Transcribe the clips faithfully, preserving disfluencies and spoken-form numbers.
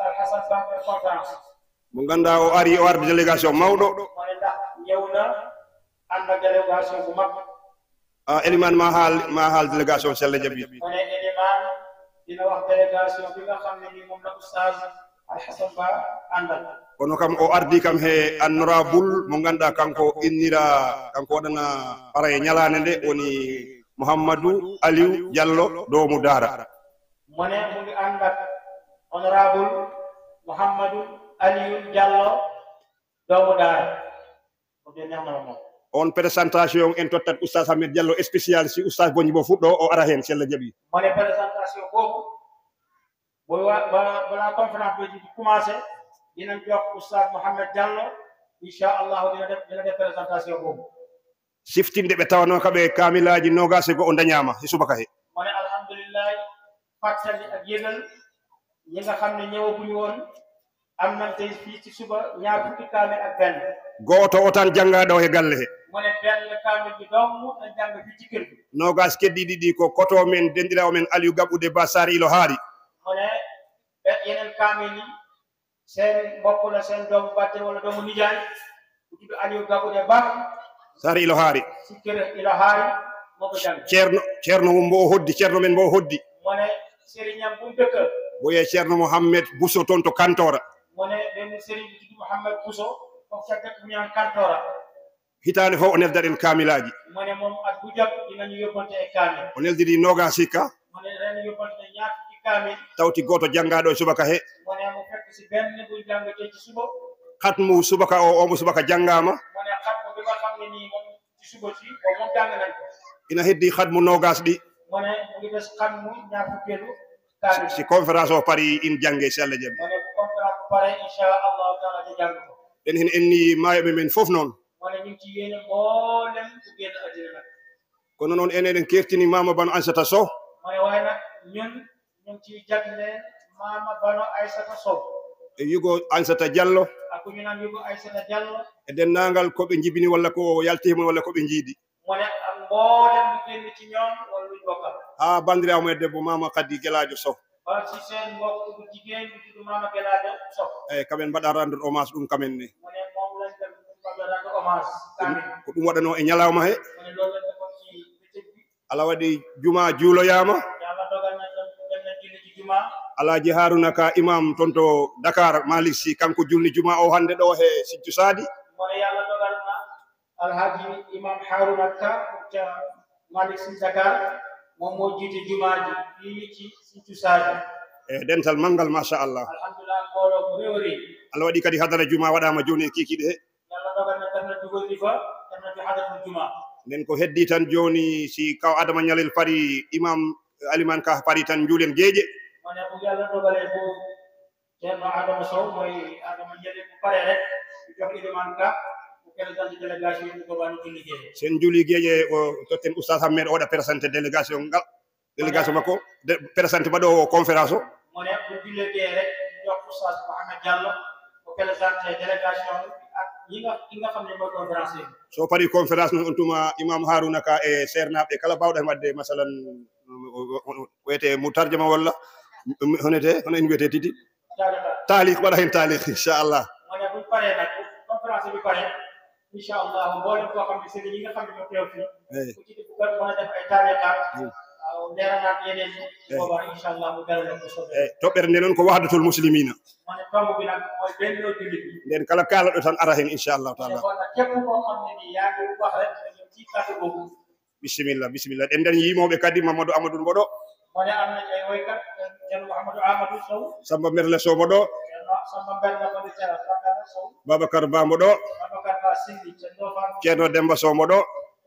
Alhasan Ba e conférence. Mo ganduɗa o ari, o ardi délégation mawɗo. Mo ne ndax ñëw na ànd ak délégation bu mag. Ah, Eliman ma haal, ma haal délégation sella jaɓi. Mo ne Eliman dina wax délégation bi nga xam ne ni moom la Oustaz Alhasan Ba àndal. Kono kam o ardi kam he honorable mo ganduɗa kanko innira, kanko waɗana para e ñalande nde woni Mouhamadou Aliou Diallo doomu Daara. Mo ne mu ngi ànd ak honorable Mouhamadou Aliou Diallo doomu Daara. Ko ɓe neex na ma moom. On présentation en tottat Oustaz Ahmed Diallo spécial si Oustaz Boñi Bo fuɗɗo o ara hen sella jaɓi. Mo ne présentation boobu bu wa ba balaa conférence bi di commencé dinañ jox Oustaz Mohamed Diallo, incha allahu dina def dina def présentation boobu. Siftinde ɓe tawano kaɓe kamilaji nogas e go'o dañama e subaka he. Mo ne alhamdulillahi, fàttali ak yëgal ñi nga xam ne ñëwaguñu woon. Am nañ tey fii ci suba ñaar fukki kaamil ak benn. Gooto o tan janngaa ɗo he galle he. Mu ne benn kaamil bi dong lañ jàng fii ci kër gi. Noogaas keddiiɗi ɗi ko koto men, denɗiraawo men Aliou Gaɓude Ba Saare Ilo Haari. Mu ne be- yeneen kaamil yi seen mbokk la, seen doomu bàjjen wala doomu nijaay bu tudd Aliou Gaɓude Ba Saare Ilo Haari. ci kër Ilo Haari moo ko jàng. Ceerno, ceerno mum mbo o hoddi, ceerno men mbo o hoddi. Mu ne sëriñam bu mu dëkkal. Boye ceerno Mohammed Bousso toon to Kantoora. Mu ne benn sëriñ bu tudd Mouhamed Bousso foofu ca dëkk bu ñu naan Kantoora. Hitaande fof o neldaɗen kaamilaaji. Mu ne moom at bu jot dinañu yóbbante ay kaamil. O neldiri noogaas hikka. Mu ne ren yóbbante na ñaar fukki kaamil. Tawti gooto janngaaɗo e subaka he. Mu ne mu fekk si benn buñ jàng tey ci suba. Xatmu subaka o, omo subaka janngaama. Mu ne xatmu bi nga xam ne nii moom ci suba si moom moom jàng nañ ko. Ina heddi xatmu noogaas ɗi. Mu ne mu ngi des xatmu ñaar fukkeelu kaamil. Si conférence o pari in jannge si Allah jaɓi. Mu ne bu conférence bu pare incha allahu taala ñu jàng ko. Ɗen hen enni maayoɓe men fof noon. Mu ne ñu ngi ci yéene mboolem ku génn àddina nag. Kono noon enen eɗen kertini Mama Bano Ansata Sow. Mu ne waaye nag ñun ñu ngi ciy jagle Mama Bano Aysata Sow. E Yugo Ansata Diallo. Ak ku ñu naan Yugo Aysata Diallo. E denndaangal ko ɓe njibini walla ko yalti e mum walla ko ɓe njiidi. Mu ne ak mboolem lu génn ci ñoom wala luñ bokkal. Haa banndiraawo men debbo Mama Khady Gelaajo Sow. Ba ci seen mbokk bu jigéen bu tudd Mama Gelaajo Sow. Eyi, kamen mbaɗa rendre hommage ɗum kamen ne. Mu ne moom lañ def ba nga rendre hommage. Kaamil. Ko ɗum waɗanoo e ñalawma he. Mu ne loolu lañ defoon ci bëccëg bi. Ala waɗi juma juuloyaama. Yàlla dogal na dem dem na julli ci juma. Alaaji Haruna Ka imam toon to Dakar, Malick Sy, kanko julni juma o hannde ɗo he Sinthiou Sadio. Mu ne yàlla dogal na Alhaji Imam Haruna Ka ca Malick Sy Dakar moom moo jiite jumaa ji fii ci Sinthiou Sadio. E dental manngal, machallah. Alhamdulillah, mbooloo mu réew a réew. Allah waɗi kadi hadara juma waɗaama jooni e kiikiiɗe he. Yàlla dogal na dem na dugal di fa dem na fi hadratul juma. Nden ko heddi tan jooni, si kaw Adama Ñalel pari, imam Aliman Ka pari tan njuulen geeƴe. Mu ne bu yàlla dogalee bu Ceerno Adama Sow mooy Adama Ñalel bu pare rek ñu jox Iliman Ka mu présenté délégation yi ñu ko bani julli gee. Sen njuuli geeƴe o totten Oustaz Ahmed o waɗa présenté délégation ngal. Délégation makko de, présenté mbaɗo o conférence o. Mu ne bu jullee gee rek ñu jox Oustaz Mohamed Diallo mu présenté délégation bi ak ñi nga ñi nga xam ne mooy conférence yi. So pari conférence noon on tuma imam Haruna Ka e seernaaɓe kala baawɗo hen waɗde masalan wiyete mo tarjama walla honete hono en wiyete titi. Taalik waɗa hen taalik inchallah. Mu ne buñ paree nag conférence bi pare inchallah mboolem koo xam ne sëriñ yi nga xam ne ñoo teew fii. Eyi. Ku ci def mën a def ay taaliqaat. Waaw leeralaat yeneen ñi. Eyi. Boobaa inchallah mu dalal ko soobee. Eyi, toɓɓere nde noon ko Wahdatul Muslimina. Mu ne tomb bi nag mooy bennoo jullit bi. Nden kala kaalaɗo tan ara hen inchallahu taala. Kon nag képp koo xam ne nii yaa ngi wax rek dañu ci kàddu boobu. Bisimilla, bisimilla. Ɗen dañi yimooɓe kadi, Mamadou Amadou mboɗo. Mu ne am nañ ay woykat, Ceerno Mouhamadou Amadou Sow. Samba Merle Sow mboɗo. Ceerno Samba Merle mboɗo Ceerno Sakana Sow. Babacar Ba mboɗo. Babacar Ba Sindi ca Ndofane. Ceerno Demba Sow mboɗo.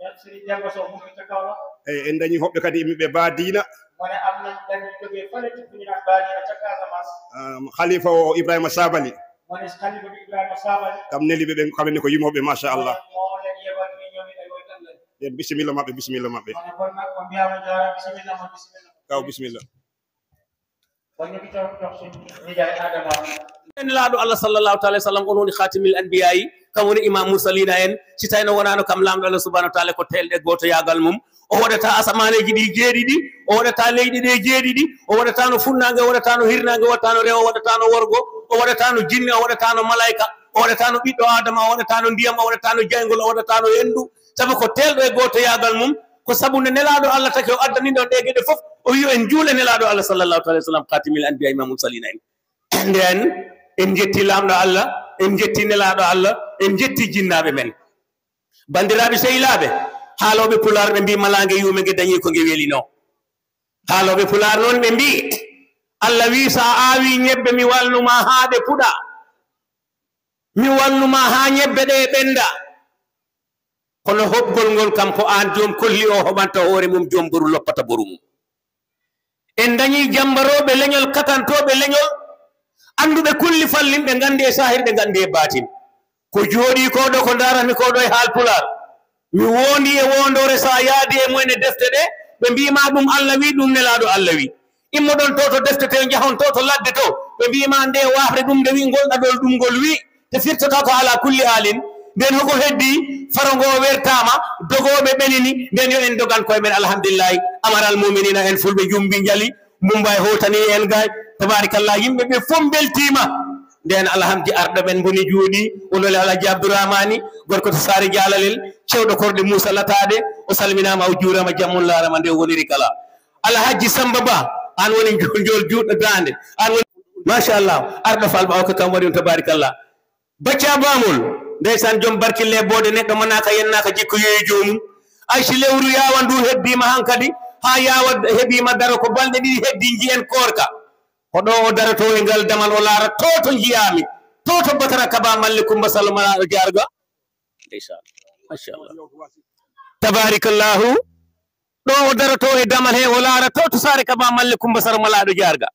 Ceerno Sidi Demba Sow mu ngi ca Kaolack. Eyi, en dañi hoɓɓe kadi yimɓe Badina. Mu ne am nañ dañu jógee fële ci fu ñu naan Badina ca Casamance. Um, Khalifa o Ibrahima Sabali. Mu ne Khalifa bi Ibrahima Sabali. Kam neli ɓe ɓen, kamen ne ko yimooɓe, machallah. Moo leen yebal fii ñoom it ay woykat lañ. Nden bisimilla maɓɓe, bisimilla maɓɓe. Mu ne kon nag kon mbiyaama jaaraama, bisimilla ma, bisimilla. Kaw bisimilla. Kon ñu ngi toog jox suñu nijaay Adama. Nelaaɗo Allah sallallahu taala wa sallam, on woni khatimil anbiyayi, Kam woni Imam Mursalina en, si tawino wonano kam Laamɗo Allah subhanahu wa taala ko teelɗo e gootoyaagal mum. O waɗata asamaneeji ɗi jeeɗiɗi, o waɗata leyɗe ɗe jeeɗiɗi, o waɗatano funnaange, o waɗatano hirnaange, o waɗatano rewo, o waɗatano worgo, o waɗatano jinne, o waɗatano malaayka, o waɗatano ɓiɗɗo Aadama, o waɗatano ndiyam, o waɗatano jayngol, o waɗatano henndu. Sabu ko teelɗo e gootoyaagal mum, ko sabu nde Nelaaɗo Allah taki o addani ɗon ɗe geɗe fof, o wi en njuule Nelaaɗo Allah sallallahu taala wa sallam, khatimil anbiya, Imam Mursalina en. Nden en njetti Laamɗo Allah, en njetti Nelaaɗo Allah, en njetti jinnaaɓe men. Banndiraaɓe sehilaaɓe, haalooɓe Pulaar ɓe mbii malaange yuume nge dañii ko nge welinoo. Haalooɓe Pulaar noon ɓe mbii, Allah wii, so a aawii ñebbe, mi walnu ma haa ɗe puɗa. Mi walnu ma haa ñebbe ɗe ɓennda. Kono hoɓgol ngol kam, ko aan joom kolli o hoɓanta hoore mum, joom boru loppata boru mum. En dañii jammbarooɓe leñol, katantooɓe leñol, annduɓe kulli fallin, ɓe nganndi e saahir, ɓe nganndi e baatin. Ko jooɗii ko ɗo, ko ndaarami ko ɗo e Haal Pulaar, mi woondii e woondoore, so a yaadi e mumen e defte ɗe, ɓe mbii ma ɗum Allah wii, ɗum Nelaaɗo Allah wii. Immoɗon to to defte to, njahon to to ladde to, ɓe mbii ma nde waafre ɗum nde wii, ngol ɗaɗol ɗum ngol wii. Te firtata ko ala kulli haalin. Nden hoko heddi? Faro ngo wertaama, dogooɓe ɓenini, nden yo en dogan koye men, alhamdulillahi. Amaral muminina en fulɓe jumbi njali, Mumba e hotani en gay. Tabarikallah, yimɓe ɓe fof mbeltiima. Nden alhamdi arɗo men mboni jooɗi, o noli Alhaji Abdourahmani, gorko to Saare Jaalalel, cewɗo korɗe Muusa Lataade, o salminaama, o juurama, jam mum laarama nde o woniri kala. Alhaji Samba Ba, an woni njool, njool juuɗɗo daande, an woni, machallah, arɗo Falɓe o ko kam waɗi on, tabarikallah. Bacca Bamol, ndeysaan, joom barkille e boode, neɗɗo manaaka yennaaka jikko yeeyi joomum. Ay si lewru yaawa ndu hebbima hankadi, haa yaawa heɓima daro ko balɗe ɗiɗi heddi, njiyen koorka. Ko ɗo o daroto e ngal damal, o laara to to njiyaami, to to Batara Kaba Malle Kumba Salo Malaaɗo Jaarga. Ndeysaan, machallah. Tabarikallahu. Ɗo o daroto e damal he, o laara to to saare Kaba Malle Kumba Saro Malaaɗo Jaarga.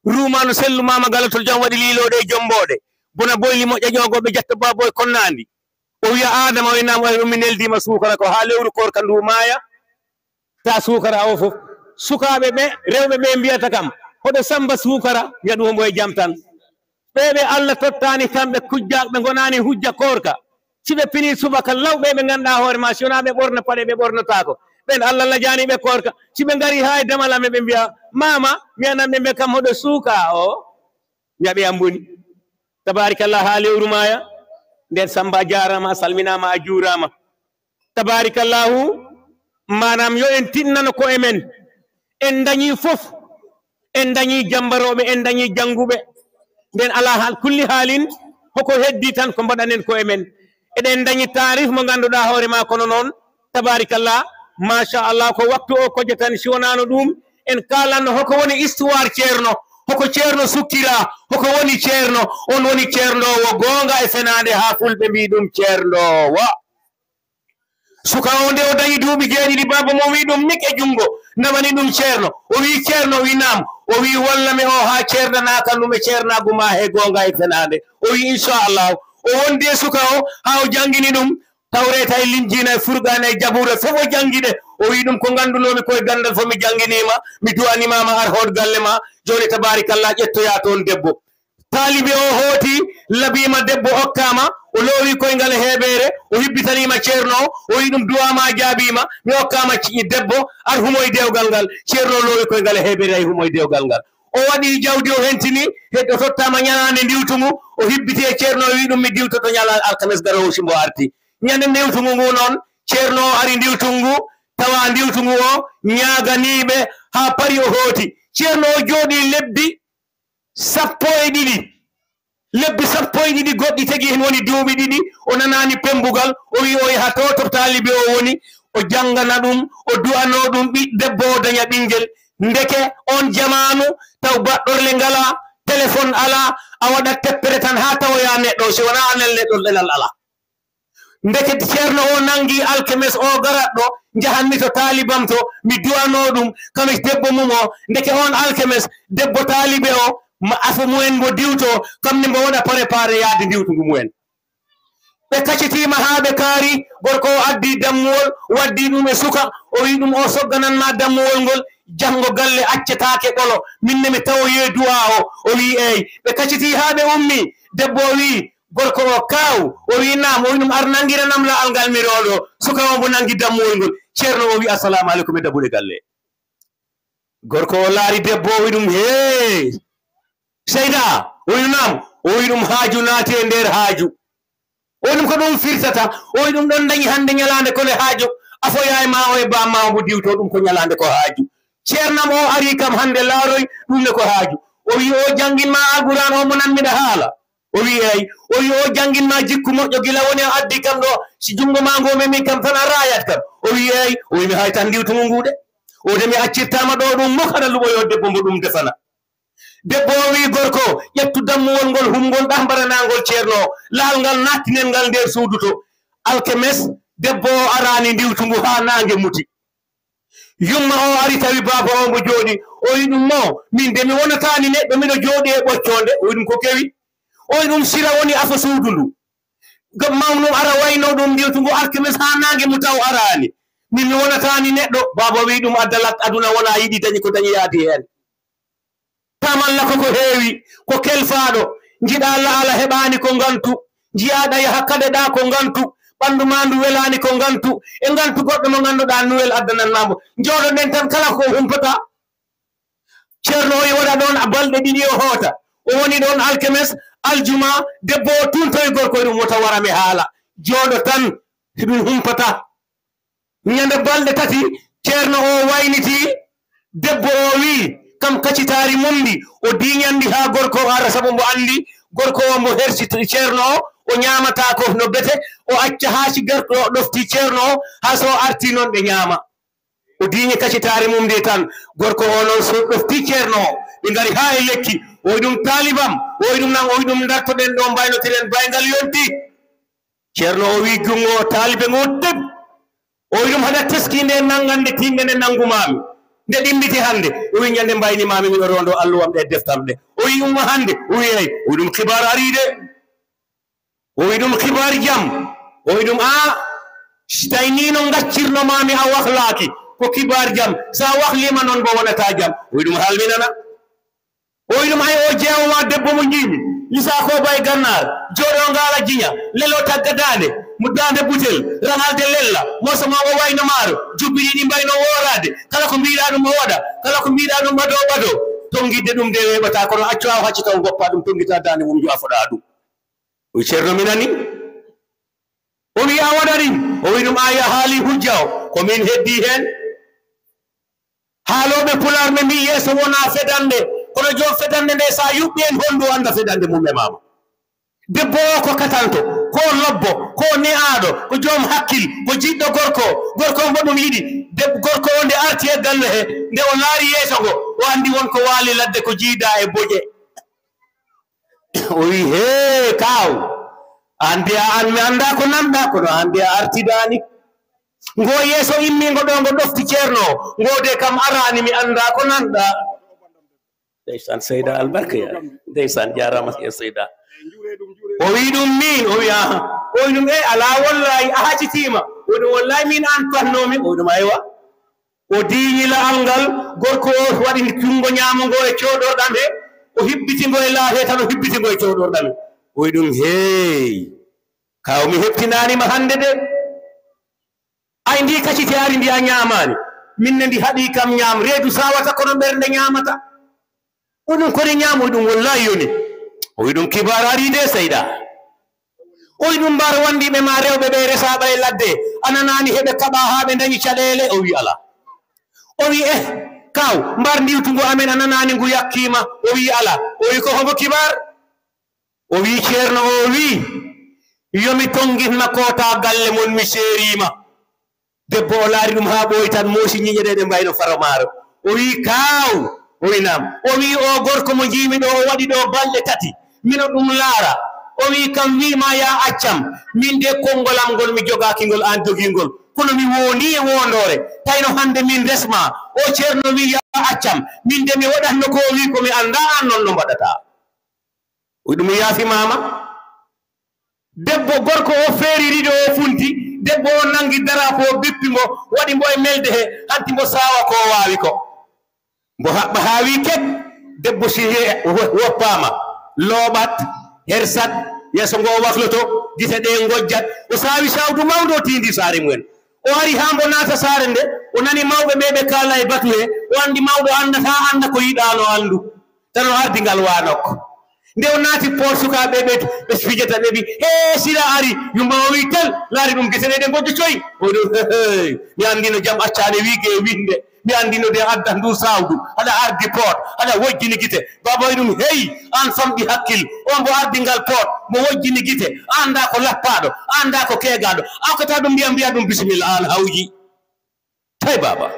Ruumaano sellu maama Galo to jam waɗi liilooɗe e jommbooɗe. Bona boyli moƴƴa ƴoogooɓe jatta baaboy konnaandi. O wiya Aadama o innaama o mi neldiima suukara ko haa lewru koorka ndu maaya. Ta suukara o fof. Sukaaɓe ɓe, rewɓe ɓe mbiyata kam, hoɗo Samba suukara, mbiya ɗum hombo e jam tan. Ɓe ɓe Allah tottaani kamɓe kujja, ɓe ngonaani hujja koorka. Si ɓe pinii subaka law, ɓe ɓe ngannduɗaa hoore ma, si wonaa ɓe ɓorna paɗe, ɓe ɓornotaako. Ɓen Allah lajaani ɓe koorka. Si ɓe ngarii haa e damal amen, ɓe mbiya, "Maama, mi anan ɓe mbiya kam hoɗo suuka o." Mbiya ɓe amboni. Tabarikallah, haa lewru maaya. Nden Samba a jaaraama, a salminaama, a juuraama. Tabarikallahu, maanaam yo en tinnano ko'e men. En ndañii fof. En ndañii jammbarooɓe, en ndañii jannguɓe. Nden alaa haal kulli haalin, hoko heddii tan ko mbaɗanen ko'e men. Eɗen ndañi taarif mo ngannduɗaa hoore maa kono noon, tabarikallah, machallah, ko waktu o kojjatani, si wonaano ɗum, en kaalanno hoko woni histoire Ceerno, hoko Ceerno sukkira, hoko woni Ceerno, on woni ceerndoowo goonga e fenaande haa fulɓe mbii ɗum ceerndoowo. Suka o nde o dañi duuɓi jeeɗiɗi, baaba mo wii ɗum nik e junngo, nawani ɗum ceerno. O wii, "Ceerno?" O wii, "Naam." O wii, "Walla mi o haa ceernanaaka ɗum e ceernaagu maa he goonga e fenaande." O wii, "Inchallahu." O wondi e suka o haa o janngini ɗum Tawreeta e Linjiina e Furqaana e Jabuura fof o janngi ɗe. O wii ɗum, "Ko nganndunoomi ko e ganndal fof mi jannginiima, mi du'animaama, ar hoot galle maa. Jooni tabarikallah, ƴettoyaa toon debbo." Taalibe o hooti, labiima debbo okkaama, o loowi koyngal e heebeere, o hibbitaniima ceerno o, o wi'i ɗum, "Du'aa maa jaabiima, mi okkaama ci-, debbo, ar humoy dewgal ngal." Ceerno o loowi koyngal e heebeere, ay humoy dewgal ngal. O waɗi jawdi, o hentini, heddi o tottaama ñalaande ndiwtungu, o hibbiti e ceerno o, wi'i ɗum, "Mi diwtoto ñalaande alkames garoowo si mbo arti." Ñande ndiwtungu ngu noon, ceerno o ari ndiwtungu ngu, tawa ndiwtungu o ñaaganiiɓe haa pari o hooti. Ceerno o jooɗii lebbi sappo e ɗiɗi. Lebbi sappo e ɗiɗi goɗɗi tigi, heen woni duuɓi ɗiɗi, o nanaani pemmbugal, o wi'i o yaha to, to taalibe o woni, o janngana ɗum, o du'anoo ɗum ɓi-, debbo o daña ɓinngel. Ndeke oon jamaanu, taw baɗɗorle ngalaa, telefon alaa, a waɗat teppere tan haa tawoyaa neɗɗo, si wonaa a nel neɗɗo, ɗenal alaa. Ndeke ceerno o nanngi alkemes o garat ɗo, njahanmi to taalibam to, mi du'anoo ɗum, kam e debbo mum o. Ndeke oon alkemes, debbo taalibe o, ma afo mumen mbo diwtoo, kam ne mbo waɗa préparé yahde ndiwtungu mumen. Ɓe kacitiima haa ɓe kaari, gorko o addi dammuwol, waddi ɗum e suka, o wi'i ɗum o sogganan ma dammuwol ngol, janngo galle accetaake ɓolo, min ne mi tawoyee du'aa o. O wi'i, "Eey." Ɓe kacitii haa ɓe ummii, debbo o wi'i, Gorko o, "Kaaw," o wi, "Naam." O wi ɗum, "Ar nanngiranam la'al ngal mi rooɗo." Suka o mbo nanngi dammuwol ngol. Ceerno o wi, "Assalamu aleykum e dabuɗe galle." Gorko o laari debbo o wi ɗum, "Hee, Seyda," o wi, "Naam." O wi ɗum, "Haaju naati e nder haaju." O wi ɗum, "Ko ɗum firtata?" O wi ɗum, "Ɗon dañi hannde ñalaande kole haaju. Afoyaa e ma o e bamma o mbo diwto ɗum ko ñalaande ko haaju. Ceernam o ari kam hannde laaroy ɗum ne ko haaju." O wi, "O janngin ma Alquraan o mo nanmiɗa haala?" O wi, "Eey." O wi, "O janngin ma jikku moƴƴo gila woni a addi kam ɗo, si junngo ma ngo memi kam tan a raayat kam?" O wi, "Eey." O wi, "Mi hay tan ndiwtungu ngu de. O de mi accirtaama ɗo ɗum muk haɗa luɓoyoo debbo mbo ɗum defana." Debbo o wi gorko, "Ƴettu dammuwol ngol, hum ngol ɗah mbaranaa ngol ceerno o, la'al ngal nattinen ngal nder suudu to." Alkemes, debbo o araani ndiwtungu haa naange muti. Yumma o ari tawi baaba o mbo jooɗi. O wi ɗum, "Mo, min de mi wonataani neɗɗo, miɗo jooɗi e ɓoccoonde." O wi ɗum, "Ko kewi?" O wi ɗum, "Sira woni afo suudu ndu. Ngam mawnum ara wayno ɗum ndiwtungu alkemes haa naange muta o araani. Min mi wonataani neɗɗo." Baaba wi ɗum, "A dalat, aduna wona yiɗi dañi ko dañi yaadi heen. Tamalla koko heewi, ko kelfaaɗo. Njiɗaa la'ala heɓaani ko ngantu. Njiyaaɗa yaha kaɗeɗaa ko ngantu. Ɓanndu maa ndu welaani ko ngantu. E ngantu goɗɗo mo ngannduɗaa Nuwel addanan maa mbo. Njooɗoɗen tan kala ko humpata." Ceerno o waɗa ɗoon balɗe ɗiɗi o hoota. O woni ɗoon alkemes, aljuma, debbo o tuntoy gorko ɗum wota wara mi haala. Jooɗo tan, si ɗum humpata. Ñande balɗe tati, ceerno o wayniti, debbo o wi, kam kacitaari mum ndi, o diiñandi haa gorko o ara, sabu mbo anndi, gorko o mbo hersi ceerno o, o ñaamataa ko no bete, o acca haa si garɗo o ɗofti ceerno o, haa so o arti noon ɓe ñaama. O diiñi kacitaari mum ndi tan, gorko o noon so ɗofti ceerno o, ɓe ngari haa e lekki, o wi ɗum, "Taalibam," o wi ɗum, "Nan," o wi ɗum, "Ndartoɗen ɗo, mbaynotiren, bayngal yonti." Ceerno o wi junngo o, taalibe ngo teb. O wi ɗum, "Haɗa teski nde nanngande tiiɗnde nde nanngumaami, nde ɗimmbiti hannde." O wi, "Ñande mbaynimaami miɗo rondo alluwam ɗe deftam ɗe." O wi, "Umma hannde." O wi, "Eey." O wi ɗum, "Kibaar arii de." O wi ɗum, "Kibaar jam." O wi ɗum, "Aa, si tawi nii no ngaccirno maami a wahlaaki, ko kibaar jam. So a wahliima noon mbo wonata jam." O wi ɗum, "Haalminana." O wi ɗum, "Ay, o jeewo ma debbo mo njiimi, lisaa ko bay gannaar, jooɗo ngaala jiña, lelo tagga daande, mo daande butel, raŋalde lella, morso ma o wayno maaro, jubbiɗi ɗi mbayno wooraade, kala ko mbiɗa ɗum o waɗa, kala ko mbiɗa ɗum ɓado ɓado, tonngidde ɗum de weeɓata, kono accu a hacci taw goppa ɗum, tonngita daande mum, jo a foɗa ɗum." O wi, "Ceerno, mi nani." O wi, "A waɗa ɗum?" O wi ɗum, "A ya haali hujja o, ko min heddi heen." Haalooɓe Pulaar ɓe mbii, "Yeeso wonaa fedannde, kono joom fedannde nde, so a yuɓɓi heen honndu, annda fedannde mum e maama." Debbo o ko katanto, ko lobbo, ko ne'aaɗo, ko joom hakkil, ko jiɗɗo gorko, gorko mbo ɗum yiɗi. Deb-, gorko o nde arti e galle he, nde o laari yeeso ngo, o anndi won ko waali ladde ko jiidaa e boƴe. O wi, "Hee, kaaw, an de a an, mi anndaa ko nanɗaa, kono an de a artidaani. Ngo yeeso immingo ɗo, ngo ɗofti ceerno, ngo de kam araani, mi anndaa ko nanɗaa." Ndeysaan, Seyda, albarka ya. Ndeysaan, jaaraama ya Seyda. O wi ɗum, "Miin?" O wi, "Aha." O wi ɗum, "E, alaa, wallaay, a hacitiima." O wi ɗum, "Wallaay, miin an kannoomi." O wi ɗum, "Aywa." O diiñi la'al ngal, gorko o waɗi junngo ñaamo ngo e cooɗorɗam he, o hibbiti ngo e laahe tan, o hibbiti ngo e cooɗorɗam he. O wi ɗum, "Heey, kaaw, mi heɓtinaani ma hannde de. Ay, ndi kaciti ari ndi a ñaamaani, min ne ndi haɗi kam ñaam, reedu saawata kono ɓernde ñaamata." O ɗum koni ñaamo, o ɗum wallahi yoni. O wi ɗum, "Kibaar ari de, Seyda." O wi ɗum, "Mbar wandi ɓe ma rewɓe ɓe resaɓa e ladde, a nanaani heɓe kaɓa haa ɓe dañi caɗeele?" O wi, "Alaa." O wi, "Eh, kaaw, mbar ndiwtungu amen, a nanaani ngu yakkiima?" O wi, "Alaa." O wi, "Ko hombo kibaar?" O wi, "Ceerno o wi, yo mi tonngitma koota galle mon, mi seeriima." Debbo o laari ɗum haa ɓooyi tan, moosi ñiiƴe ɗe, ɗe mbayno faro maaro. O wi, "Kaaw?" O wi, "Naam." O wi, "O gorko mo njiimi ɗo, o waɗi ɗo balɗe tati. Mino ɗum laara." O wi, "Kam wi ma ya accam. Min de konngol am ngol mi jogaaki ngol, aan jogii ngol. Kono mi woondii e woondoore. Tayno hannde min resma." O ceerno wi, "Ya accam. Min de mi waɗatno ko o wi ko mi anndaa, aan noon no mbaɗataa." O wi ɗum, "Mi yaafi maama." Debbo, gorko o feeri rido o funti, debbo o nangi darapo o bippi mbo, waɗi mbo e melde he, hanti mbo saawa ko o waawi ko. Mbo haɓɓa haa wi kek, debbo si he-, wo-, woppaama, looɓat, hersat, Yeeso ngo wakloto, gite ɗe ngojjat. O saawi sawdu mawndu, o tiindi saare mumen. O ari haa mbo naata saare nde, o nani mawɓe ɓe ɓe kaala e batu he, o anndi mawɗo anndataa annda ko yiɗaano anndu. Tan o ardi ngal waanok. Nde o naati poor sukaaɓe ɓe, ɓe fijata ɓe mbi, "Hee, Sira ari." Yumma o wi tel, laari ɗum gite ɗe ɗe ngojjotoyi. O wi ɗum, "Hey, hey, mi anndino jam accaani wiige e winnde." Mi anndino de adda ndu sawdu, aɗa ardi poot, aɗa wojjini gite. Baaba wi ɗum, "Hey, aan famɗi hakkil, on mbo ardi ngal poot, mo wojjini gite, aan ndaa ko lappaaɗo, aan ndaa ko keegaaɗo, a okkata ɗum ndiyam, mbiya ɗum bisimilla, aan hawji." Tay baaba.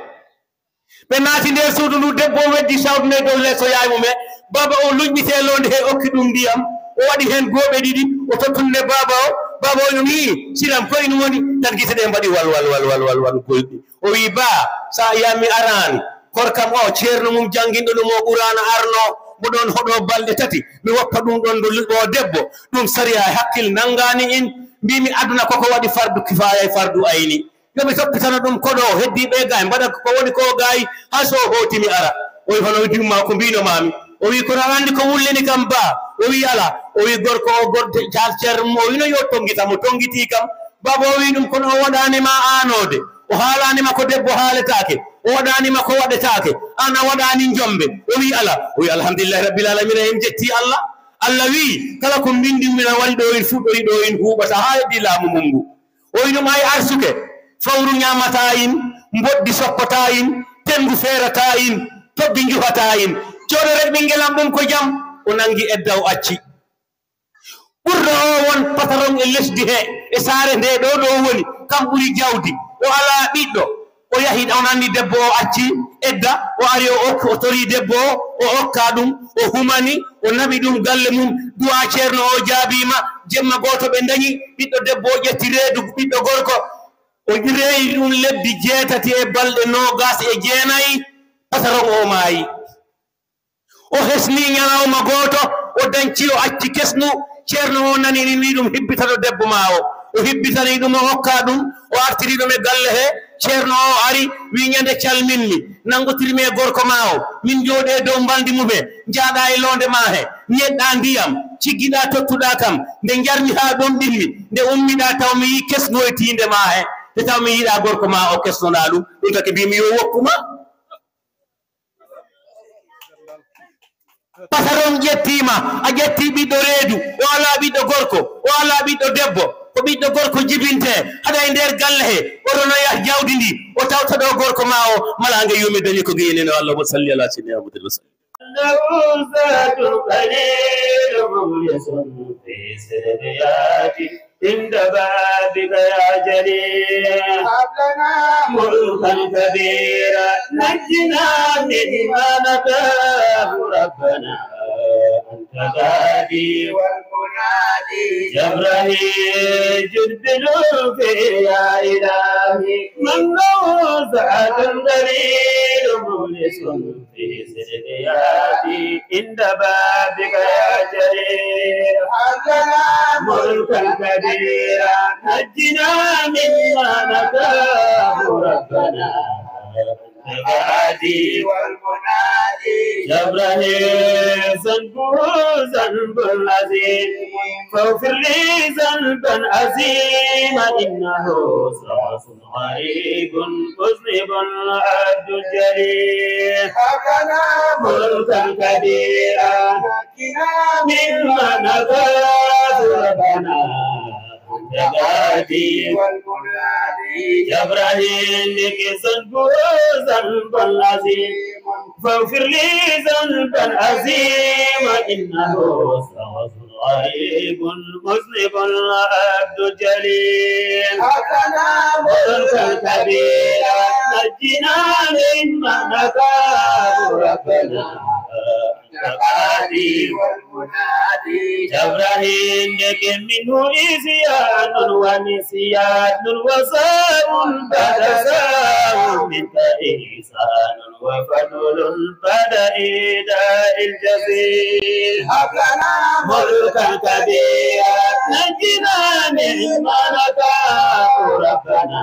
Ɓe naati nder suudu ndu, debbo o weddi sawdu nde dow leeso yaay mum e baaba o luñɓi seelonde he okki ɗum ndiyam, o waɗi heen gooɓe ɗiɗi, o tottunde baaba o, baaba o no wi'i, "Siram, ko ina woni?" Tan gite ɗe mbaɗi wal, wal, wal, wal, wal, wal, golɗi. O wi, "Baa, so a yami araani, korkam o, ceerno mum jannginɗo ɗum o Quraana arno, mo ɗon hoɗo balɗe tati, mi woppa ɗum ɗon ɗo liɓo debbo, ɗum sariya e hakkil nanngaani in, mbiimi aduna koko waɗi fardu kifaaya e fardu ayni. Yo mi toppitano ɗum koɗo heddiiɓe e gaay, mbaɗa ko woni ko gaay, haa so o hooti mi ara." O wi, "Hono o dimma ko mbiino maami?" O wi, "Kono aɗa anndi ko wullini kam baa?" O wi, "Alaa." O wi, "Gorko o, gorko, car-, ceerno mum," o wi, "No yo tonngita mo, tonngitii kam." Baaba o wi ɗum, "Kono o waɗaani ma aanode, o haalani ma ko debbo haaletaake, o waɗani ma ko waɗetaake, aan a waɗani njombe." O wi, "Alaa." O wi, "Alhamdulillahi Rabbil Alamina, en jetti Allah. Allah wi, kala ko mbindi mi na wali ɗo in fuɗɗori ɗo in huuɓata haa heddi laamu mum ngu." O wi ɗum, "Ay arsuke, fawru ñaamata in, mboddi soppata in, tengu feerata in, tobbi njuhata in. Jooɗo rek ɓinngel am, ɗum ko jam." O nanngi edda o acci. Ɓurɗo o won patron e lesdi he, e saare nde ɗo ɗo woni, kam ɓuri jawdi, o alaa ɓiɗɗo. O yahi, on anndi debbo o acci edda, o ari o okki, o tori debbo o, o okka ɗum, o humani, o naɓi ɗum galle mum, du'a ceerno o jaabiima, jemma gooto ɓe ndañi, ɓiɗɗo debbo o ƴetti reedu ɓiɗɗo gorko, o reyi ɗum lebbi jeetati e balɗe noogas e jeenayi, patron o maayi. O hesni ñalawma gooto, o danci, o acci kesnu. Ceerno o nani ni wi ɗum, "Hibbitano debbo ma o." O hibbitani ɗum, o hokka ɗum, o artiri ɗum e galle he. Ceerno o ari, wi, "Ñande calminmi, nanngotirmi e gorko ma o, min njooɗe dow mbalndi mumen, njaaɗa e loonde ma he, ñeɗɗa ndiyam, ciggiɗa tottuɗa kam, nde njarmi haa ɗomɗinmi, nde ummiɗa taw mi yi kesnu e tiinde ma he, te taw mi yiɗa gorko ma o kesnoɗa ɗum, ɗum taki mbimi yo woppu ma." Patron ƴettiima, a ƴetti ɓiɗɗo reedu, o alaa ɓiɗɗo gorko, o alaa ɓiɗɗo debbo, ko ɓiɗɗo gorko jibinte, haɗa e nder galle he, oto no yah jawdi ndi, o tawta ɗo gorko ma o, malaange yumi dañi ko geyene no Allah, wa salli ala sayyidina Muhammadin wa sallim. إنه زاد قليل مخلص في سربيات عند بابك يا جليل. هب لنا ملكا كبيرا نجنا مما نخاف ربنا أنت الهادي والمنادي. جبرائيل جد بلطفك يا إلهي، من له زاد قليل مخلص في سربيات عند بابك يا جليل. هب لنا ملكا كبيرا نجنا مما نخاف ربنا. الهادي والمنادي. جبرائيل ذنبه ذنب عظيم، فاغفر لي ذنبا عظيما إنه سوس غريب مذنب عبد جليل. هب لنا ملكا كبيرا نجنا مما نخاف ربنا. الهادي والمنادي. جبرائيل لك ذنب ذنب عظيم، فاغفر لي ذنبا عظيما إنه سوس غريب مذنب عبد جليل. هب لنا ملكا كبيرا نجنا مما نخاف ربنا. الهادي والمنادي. جبرائيل لك منه عصيان ونسيان وسهو بعد سهو، منك إحسان وفضل بعد إيتاء الجزيل. هب لنا ملكا كبيرا نجنا مما نخاف ربنا.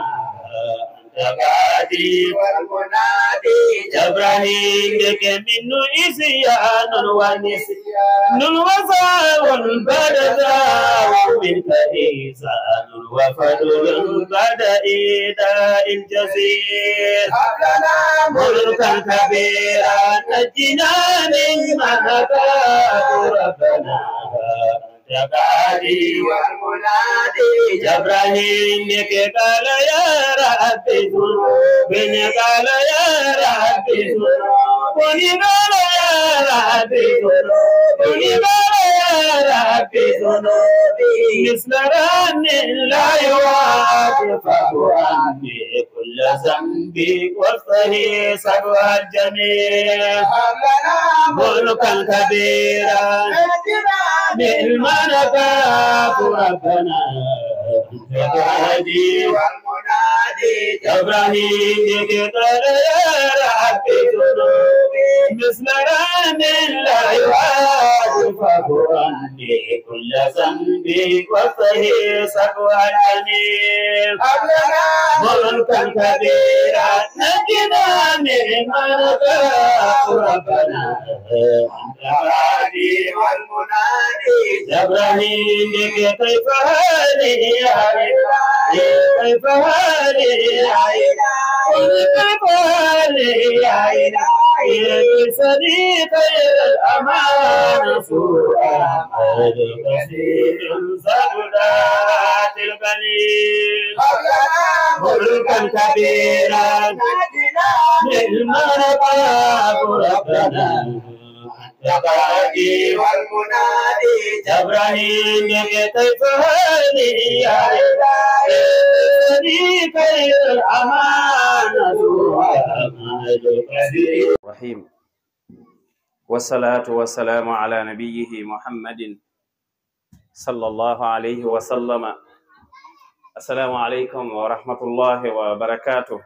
الهادي والمنادي. جبرائيل لك منه عصيان ونسيان وسهو بعد سهو، إحسان وفضل بعد إيتاء جزيل. هب لنا ملكا كبيرا نجنا مما نخاف ربنا. أنت القاضي والمنادي. جبرائيل قال يا رب ذنوبي، قال يا رب ذنوبي، قال يا رب ذنوبي، قال يا رب ذنوبي مثل رمل لا يوافق عني كل ذنب وفه سبع الجميل. هب لنا ملكا كبيرا نجنا مما نخاف ربنا. أنت القاضي والمنادي. جبرائيل قال يا رب ذنوبي مثل رمل لا يوافق عني كل ذنب وفه سبع الجميل. هب لنا ملكا كبيرا نجنا مما نخاف ربنا. أنت القاضي والمنادي. جبرائيل كيف حالي يا إلهي، كيف حالي يا إلهي، كيف حالي يا إلهي. ليس لي غير الأمان سوء عمل كثير زبدات القليل. هب لنا ملكا كبيرا نجنا مما نخاف ربنا. أنت القاضي والمنادي. جبرائيل كيف حالي يا إلهي، خير الأمان سوء عمل كثير. الرحيم. والصلاة والسلام على نبيه محمد صلى الله عليه وسلم. السلام عليكم ورحمة الله وبركاته.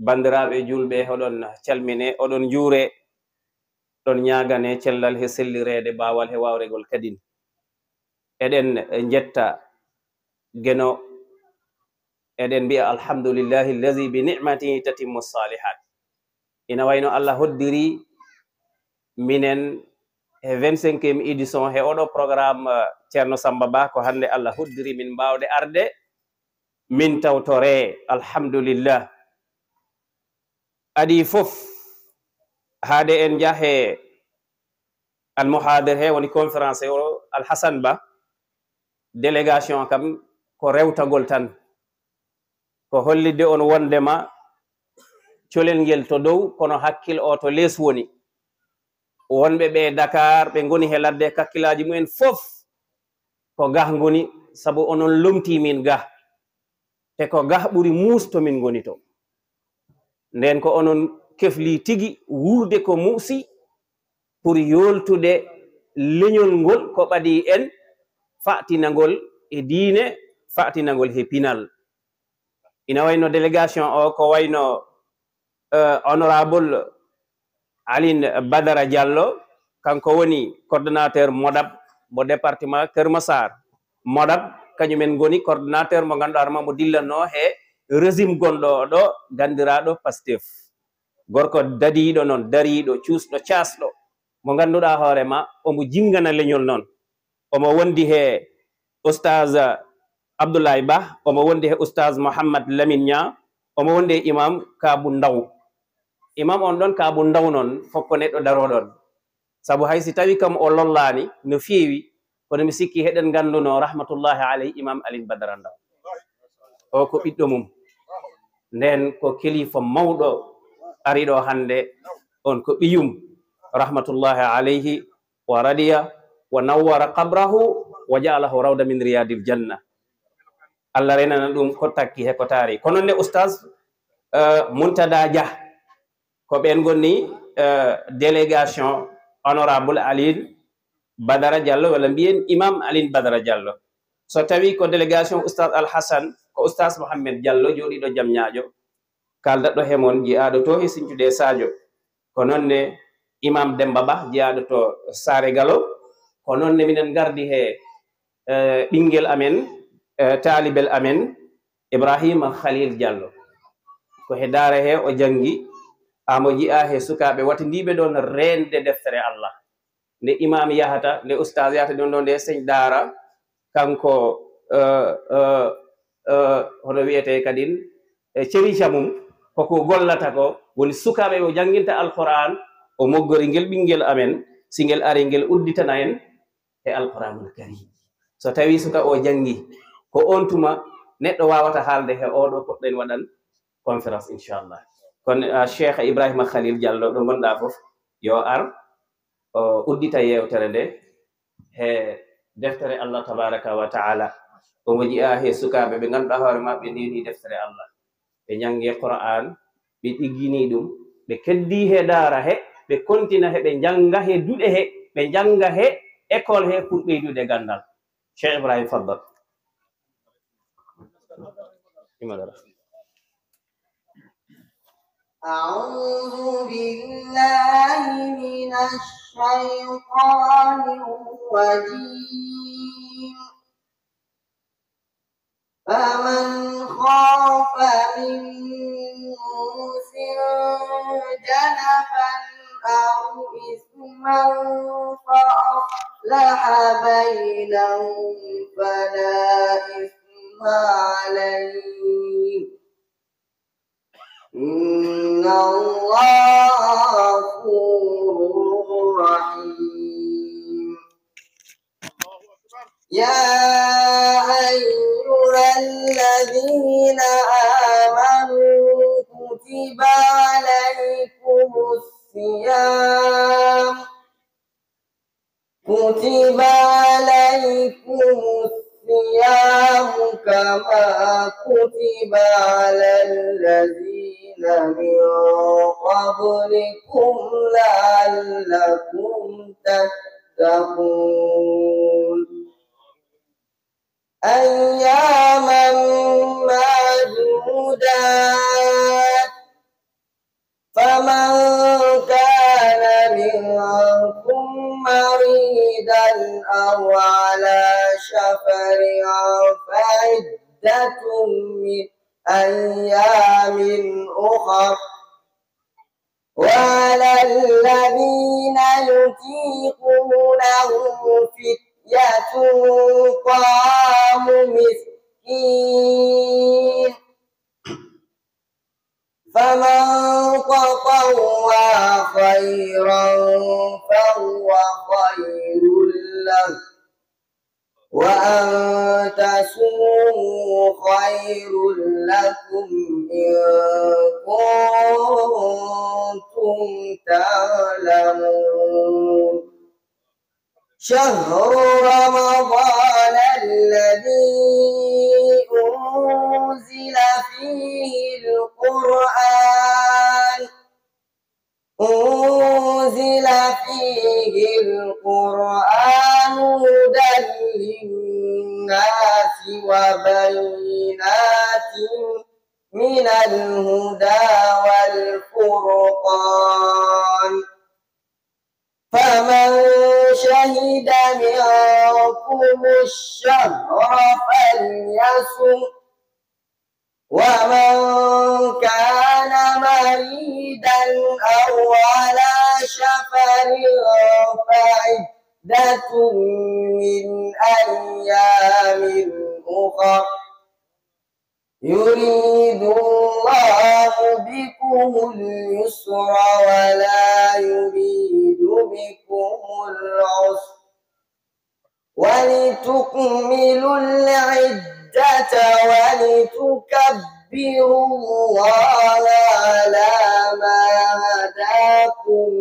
Banndiraaɓe juulɓe, oɗon calmine, oɗon njuure, ɗon ñaagane cellal he sellireede, baawal he waawregol kadin. Eɗen njetta Geno, eɗen mbiya alhamdulillahi allazi bi ni'matihi tatimmu salihat. Ina wayno Allah hoddiri minen he vingt-cinquième édition he oɗo programme, eh, Ceerno Samba Ba, ko hannde Allah hoddiri min mbaawde arde, min tawtore, alhamdulillah. Adii fof, haade en njah he almuhaadir he, woni conférence he o, Alhasan Ba, délégation kam ko rewtagol tan. Ko hollitde on wondema colel ngel to dow, kono hakkil o to lees woni. Wonɓe ɓe Dakar, ɓe ngoni he ladde, kakkilaaji mumen fof ko gah ngoni, sabu onon lomtii min gah. Te ko gah ɓuri muus to min ngoni to. Nden ko onon kefli tigi wuurde ko muusi pour yooltude leñol ngol ko ɓadii en, fatinagol e diine, fatinagol he pinal. Ina wayno délégation o ko wayno, eh, honorable Aline Badara Diallo, kanko woni coordonnateur MODAP mo département Keur Massar. MODAP, kañum en ngoni coordonnateur mo ngannduɗaa hoore ma mo dillanno he régime gonɗo o ɗo, ganndiraaɗo Pastef. Gorko dadiiɗo noon, dariiɗo, cuusɗo, caasɗo, mo ngannduɗaa hoore ma omo jinngana leñol noon. Omo wondi he Oustaz Abdoulaye Ba, omo wondi he Oustaz Mohammad Lamine Niang, omo wondi he Imam Kaabu Ndaw. Imam on ɗon Kaabu Ndaw noon, fof ko neɗɗo darooɗo on. Sabu hay si tawi kam o lollaani no feewi, kono mi sikki heɗen ngannduno rahmatullahi alayhi Imam Aline Badara Ndaw. O ko ɓiɗɗo mum. Nden ko kilifa mawɗo ari ɗo hannde, on ko ɓiyum, rahmatullahi alayhi, wa radiya, wa nawwara qabrahu, wa ja'alahu rawda min riyadil janna. Allah renana ɗum ko takki he ko taari. Ko noon ne Oustaz, eh, Muntada Dia, ko ɓeen ngoni, eh, délégation honorable Aline Badara Diallo, walla mbiyen Imam Aline Badara Diallo. So tawi ko délégation Oustaz Alhasan, ko Oustaz Mohamed Diallo, jooɗiiɗo Jam Ñaajo, kaaldatɗo he mon, jiyaaɗo to he Sinthiou de Sadio. Ko noon ne Imam Demba Ba, jiyaaɗo to Saare Galo. Ko noon ne minen ngardi he, eh, ɓinngel amen, eh, taalibel amen, Ibrahima Khalil Diallo. Ko he daara he o janngi, haa mo jiyaa he sukaaɓe watandiiɓe ɗoon reende deftere Allah. Nde imaam yahata, nde ustaas yahata, ɗum ɗo nde seigne daara, kanko, eh, eh, eh, hono wiyetee kadin, e cerica mum, koko gollata ko woni sukaaɓe o jannginta Alqur'aan, o moggori ngel ɓinngel amen, si ngel ari ngel udditana en e Alqur'aanul Kariim. So tawii suka o janngi, ko on tuma neɗɗo waawata haalde he oo ɗoo poɗɗen waɗan conférence, inchallah. Kono, ah, Cheikh Ibrahima Khalil Diallo, ɗo ngonɗaa fof, yo ar, o uddita yeewtere nde he deftere Allah tabaraka wa taala. Omo jiyaa he sukaaɓe ɓe ngannduɗaa hoore maɓɓe ndewni deftere Allah. Ɓe njanngi Qur'aan, ɓe ɗigginii ɗum, ɓe keddii he daara he, ɓe kontina he, ɓe njannga he duɗe he, ɓe njannga he école he pour ɓeydude ganndal. Cheikh Ibrahim, faddal. أعوذ بالله من الشيطان الرجيم. فمن خاف من موص جنفا أو إثما فأصلح بينهم فلا إثم عليه، إن الله غفور رحيم. يا أيها الذين آمنوا كتب عليكم الصيام، كتب عليكم الصيام كما كتب على الذين من قبلكم لعلكم تتقون. أياما معدودات، فمن كان منكم مريضا أو على سفر فعدة من أيام أخر، وعلى الذين يطيقونه فدية طعام مسكين، فمن تطوع خيرا فهو خير له، وأن تصوموا خير لكم إن كنتم تعلمون. شهر رمضان الذي أنزل فيه القرآن، أنزل فيه القرآن هدى للناس وبينات من الهدى والفرقان، فمن شهد منكم الشهر فليصمه، ومن كان مريضا أو على سفر فعدة من أيام أخر، يريد الله بكم اليسر ولا يريد بكم العسر، ولتكملوا العدة ولتكبروا الله على ما هداكم،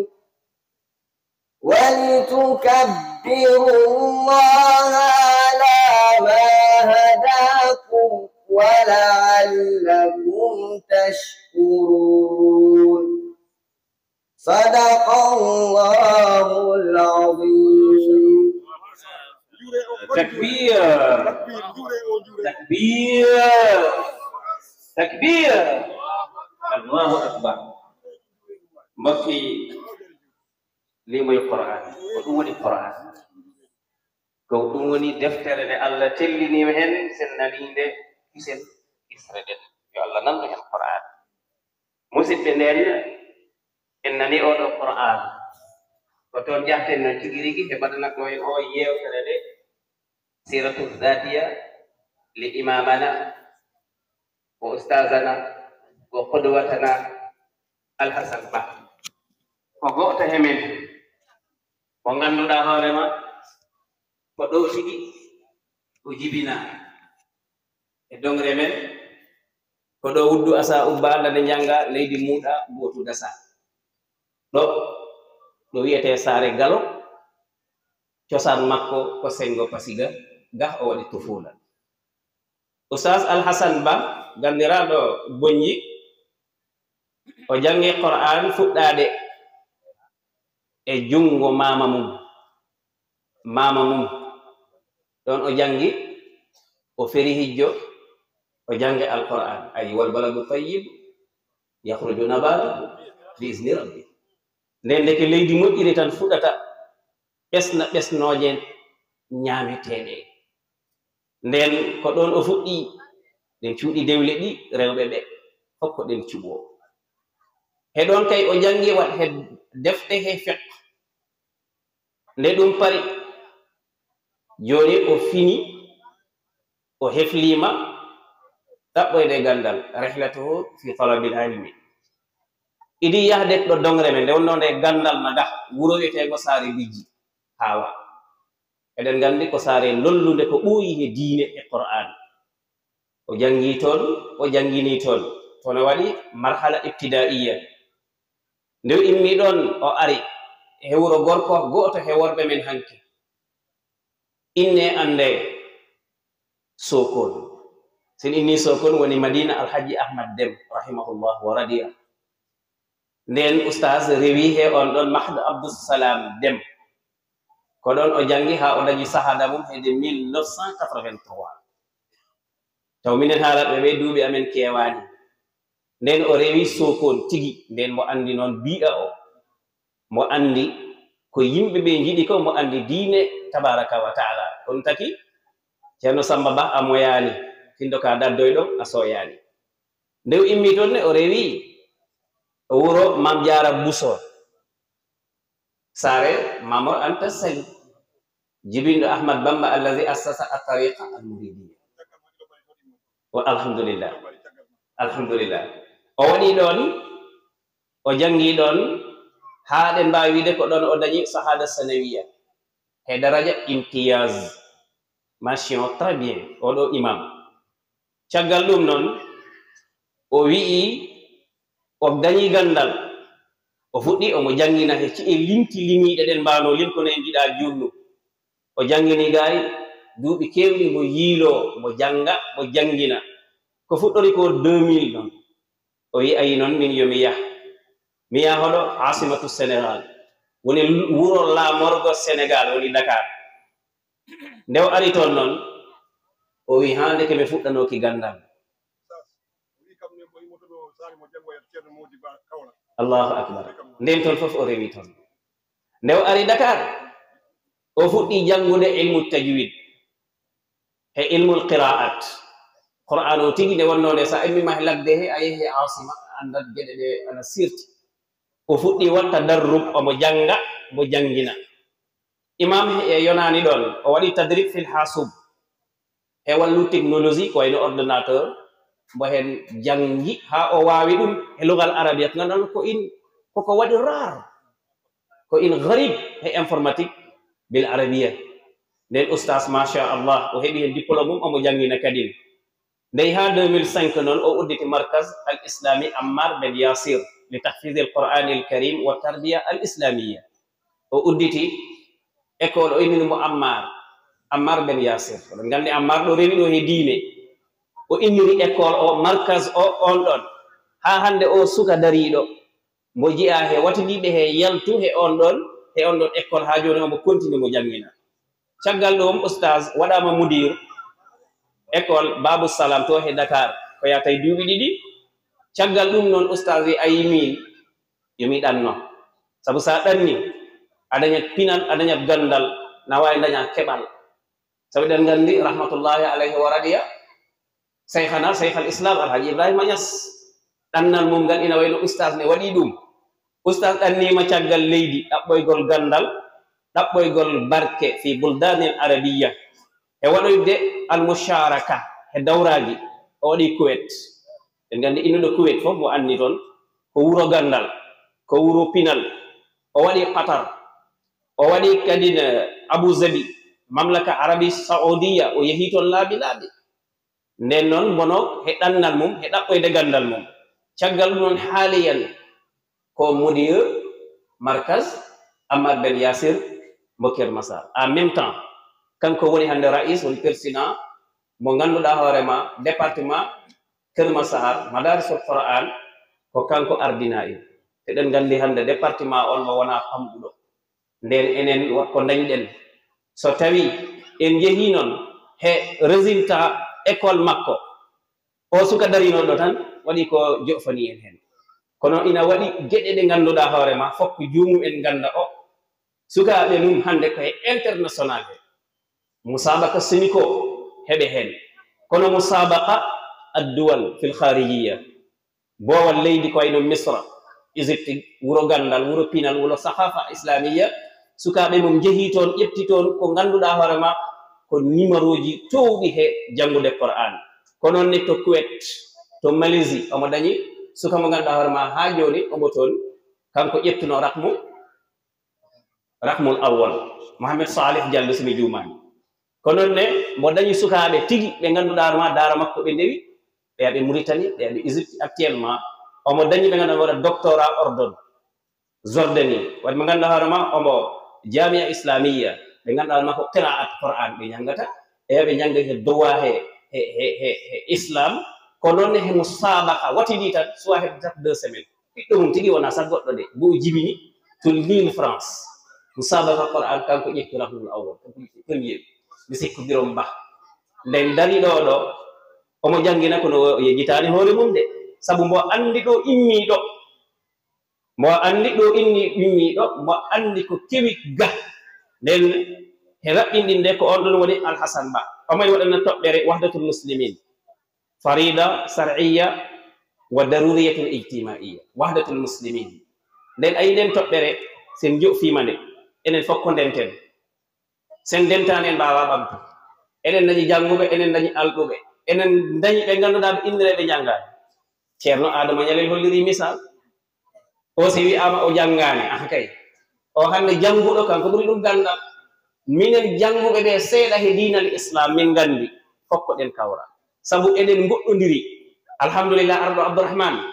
ولتكبروا الله على ما هداكم ولعلكم تشكرون. صدق الله العظيم. Takbir. Takbir. Takbir. Allahu akbar. Mbokk yi, lii moy Qur'an. Ko ɗum woni Qur'an. Ko ɗum woni deftere nde Allah tellini heen, sen nanii nde, hisen kisre ɗen. Yo Allah nannu heen Qur'an. Musidɓe, ndeen en nanii oo ɗoo Qur'an. Ko toon njahten noon tigi rigi, he mbaɗanagol en oo yeewtere nde. Siratu Dhatiya li imamana wa ustazana wa qudwatana Alhasan Bah. Ko go'oto he men, mo ngannduɗaa hoore ma, ko ɗo tigi o jibinaa e dongre men, ko ɗo wuddu asa ubba, lade njannga, leydi muuɗa, gootu dasa. Ɗo, ɗo wiyetee Saare Galo, cosaan makko ko Senngo Pasiga, gah o waɗi tufuula. Oustaz Alhasan Bah, ganndiraaɗo Bonnji, o janngi Qur'aan fuɗɗaade e junngo maama mum. Maama mum. Ɗoon o janngi, o feri hijjo, o janngi Alqur'aan. Ayi, "Wal baladu tayyib yakhruju nabatu bi izni rabbi." Nden ndeke leydi moƴƴiri tan fuɗata, ɓesna ɓesnooje ñaameteeɗe. Nden ko ɗoon o fuɗɗi, ɗen cuuɗi dewle ɗi rewɓe ɓe, fof ko ɗen cuɓoo. He ɗoon kay o janngi waɗ he defte he fiqh. Nde ɗum pari, jooni o fini, o hefliima ɗaɓɓoyde ganndal, rihlatuhu fi talabil ilmi. Idi yahde ɗo dongre men, nde wonnoo nde ganndal na gah, wuro wiyeteengo Saare Bijji, Haawa. Eɗen nganndi ko saare lollunde ko ɓooyi he diine e Qur'aan. O janngi toon, o janngini toon. Toon o waɗi marhala ibtidaiya. Nde o immi ɗoon, o ari he wuro gorko go'oto he worɓe men hanki. Inne annde Sokone. Sen inni Sokone woni Madina Alhaji Ahmad Dem, rahimahullah wa radiya. Nden Oustaz rewi he on ɗon Mahd Abdussalam Dem. Ko ɗon o janngi haa o dañi sahada mum heede mille neuf cent quatre-vingt-trois. Taw minen haalatɓe ɓe duuɓi amen keewaani. Nden o rewi Sokone tigi, nden mo anndi noon bi'a o. Mo anndi ko yimɓe ɓe njiɗi ko, mo anndi diine tabaraka wa taala. Ɗum taki Ceerno Samba Bah a moyaani, findo ka daddoyɗo a soyaani. Nde o immi toon ne, o rewi o wuro Maam Jaara Buso, saare Maam Mor Anta Sali, jibinɗo Ahmad Bamba allazi assasa at-tariqa al-muridiyya. Wa alhamdulillah. Alhamdulillah. O waɗi ɗoon, o janngi ɗoon, haa ɗen mbaawi wiide ko ɗoon o dañi sahada sanawiya he daraja imtiyaz. Mention très bien, oɗo imam. Caggal ɗum noon, o wi'i o dañi ganndal, o fuɗɗi omo janngina he ci'e linki limiiɗe ɗen mbaano linkono en njiɗa juutnu. O janngini gaay duuɓi keewɗi, mo yiiloo, mo jannga, mo janngina. Ko fuɗɗori ko deux mille noon. O wi'i, "Ayi noon, min yo mi yah. Mi yah hoɗo Asimatu Senegaal. Woni wuro laamorgo Senegaal, woni Dakar." Nde o ari toon noon, o wi'i, "Haa ndeke mi fuɗɗanooki ganndal." Allahu akbar. Nden toon fof o rewi toon. Nde o ari Dakar, o fuɗɗi janngude ilmu tajwid he ilmul qiraat. Qur'aan o tigi nde wonnoo nde, so a immiima he ladde he, a yehi he Asima, a anndat geɗe ɗe ana sirti. O fuɗɗi waɗta darrub, omo jannga, mo janngina. Imam e yonaani ɗoon, o waɗi tadrib fil hasub. He wallu technologie, ko wayno ordinateur, mbo heen janngi haa o waawi ɗum he lugal arabiya, ko ngannduɗaa ko in, koko waɗi rare, ko in garib he informatique bil arabiya. Nden ustaas, machallah, o heɓi heen diplôme mum, omo janngina kadi. Ndey haa deux mille cinq noon, o udditi Markaz al Islami Ammar Ben Yasir li tahfiz al Qur'an al Karim wa tarbiya al Islamiyya. O udditi école, o inniri mo Ammar, Ammar Ben Yasir. Oɗon nganndi Ammar ɗo rewi ɗo he diine. O inniri école o, markaz o, on ɗon. Haa hannde o suka dariiɗo, mo jiyaa he wataniiɓe he yaltu he on ɗon, he on ɗon école haa jooni omo continue mo janngina. Caggal ɗum, ustaas waɗaama mudir école Babou Salam to he Dakar, ko yaatay duuɓi ɗiɗi. Caggal ɗum noon, ustaas wi, "Ayi min, yo mi ɗanno. Sabu so a ɗanni, a dañat pinal, a dañat ganndal, na waawi daña keɓal." Sabu eɗen nganndi, rahmatullahi alayhi wa radiya, Seykhana, Seykh al Islam Alhaji Ibrahima Niass, ɗannal mum ngal ina wayno ustaas ne waɗi ɗum. Ustaas ɗanniima caggal leydi, ɗaɓɓoygol ganndal, ɗaɓɓoygol barke fi buldanil arabiyya. e waɗoyde almusharaka he dawraaji. O waɗi Kuwet. En nganndi innuɗo Kuwet fof mo anndi toon, ko wuro ganndal, ko wuro pinal. O waɗi Qatar, o waɗi kadi ne Abu Zabi, Mamlaka Arabi Saoudiya, o yehi toon laabi laabi. Nden noon, mbono he ɗannal mum, he ɗaɓɓoyde ganndal mum. Caggal ɗum noon, haaliyan ko mudir markaz Ammar Ben Yasir mo Kër Massar. En même temps, kanko woni hannde rais, woni président mo ngannduɗaa hoore ma, département Kër Massar, Madarisul Qur'an, ko kanko ardinaa en. Eɗen nganndi hannde département on mo wonaa famɗuɗo. Nden enen wa-, ko ndañɗen. So tawi en njehii noon he résultat école makko, o suka darinooɗo tan waɗi ko joofani en heen. Kono ina waɗi geɗe ɗe ngannduɗaa hoore ma, fokk juumu en ngannda o. Sukaaɓe mum hannde ko he international he. Musabaka Sénico heɓe heen. Kono musabaka adduwal fil kharijiya. Boowal leydi ko wayno Misra, Égypte, wuro ganndal, wuro pinal, wuro sahafa islamiya. Sukaaɓe mum njehii toon, ƴetti toon ko ngannduɗaa hoore ma ko numéroji toowɗi he janngude Qur'an. Ko noon ne to Kuwet, to Malaisie, omo dañi suka mo ngannduɗaa hoore ma haa jooni omo toon. Kanko ƴettuno rakmu, rakmul awwal, Mohamed Salih Diallo, so mi juumaani. Ko noon ne, mbo dañi sukaaɓe tigi ɓe ngannduɗaa hoore ma daara makko ɓe ndewi, ɓe aɓe Mauritanie, ɓe aɓe Égypte actuellement. Omo dañi ɓe ngannduɗaa waɗa doctorat ordonne, Jordanie. Waɗi mo ngannduɗaa hoore ma omo Jamia Islamiyya, ɓe ngannduɗaa hoore ma ko qiraat Qur'an ɓe ñanngata, ɓe aɓe ñannga he droit he, he, he, he, he islam. Ko noon ne he musabaka, watidi tan, soit heɓde tan deux semaines. Ɓiɗɗo mum tigi wonaa sah goɗɗo de, mbo o jibini to Lille, France. Musabaka Qur'an, kanko ƴetti rakmul awwal, kanko ƴetti premier. Mi sikku Birom Bah. Nden dari ɗo ɗo, omo janngina kono o yejjitaani hoore mum de. Sabu mbo anndi ɗo immii ɗo. Mbo anndi ɗo inni immii ɗo, mbo anndi ko kewi ga. Nden he raɓɓinɗinde ko on ɗon woni Alhasan Bah. Omo waɗana toɓɓere Wahdatul Muslimin. Farida shar'iyya wa daruriyatun ijtima'iyya. Wahdatul Muslimin. Nden ayi nden toɓɓere, sen jofiima nde, enen fof ko ndenten. Sen ndentaani en mbaawaa ɓamtu. Enen ndañi jannguɓe, enen ndañi alɗuɓe. Enen ndañi ɓe ngannduɗaa ɓe inndireeɓe njanngaani. Ceerno Adama Ñalel holliri misal. O si wi'aama o janngaani, aha kay. O hannde jannguɗo kanko ɓuri ɗum ganndal. Minen jannguɓe ɓe seeɗa he diinal Islam min nganndi. Fof ko ɗen kawra. Sabu eɗen ngoɗɗondiri. Alhamdulillah, arɗo Abdourahmane.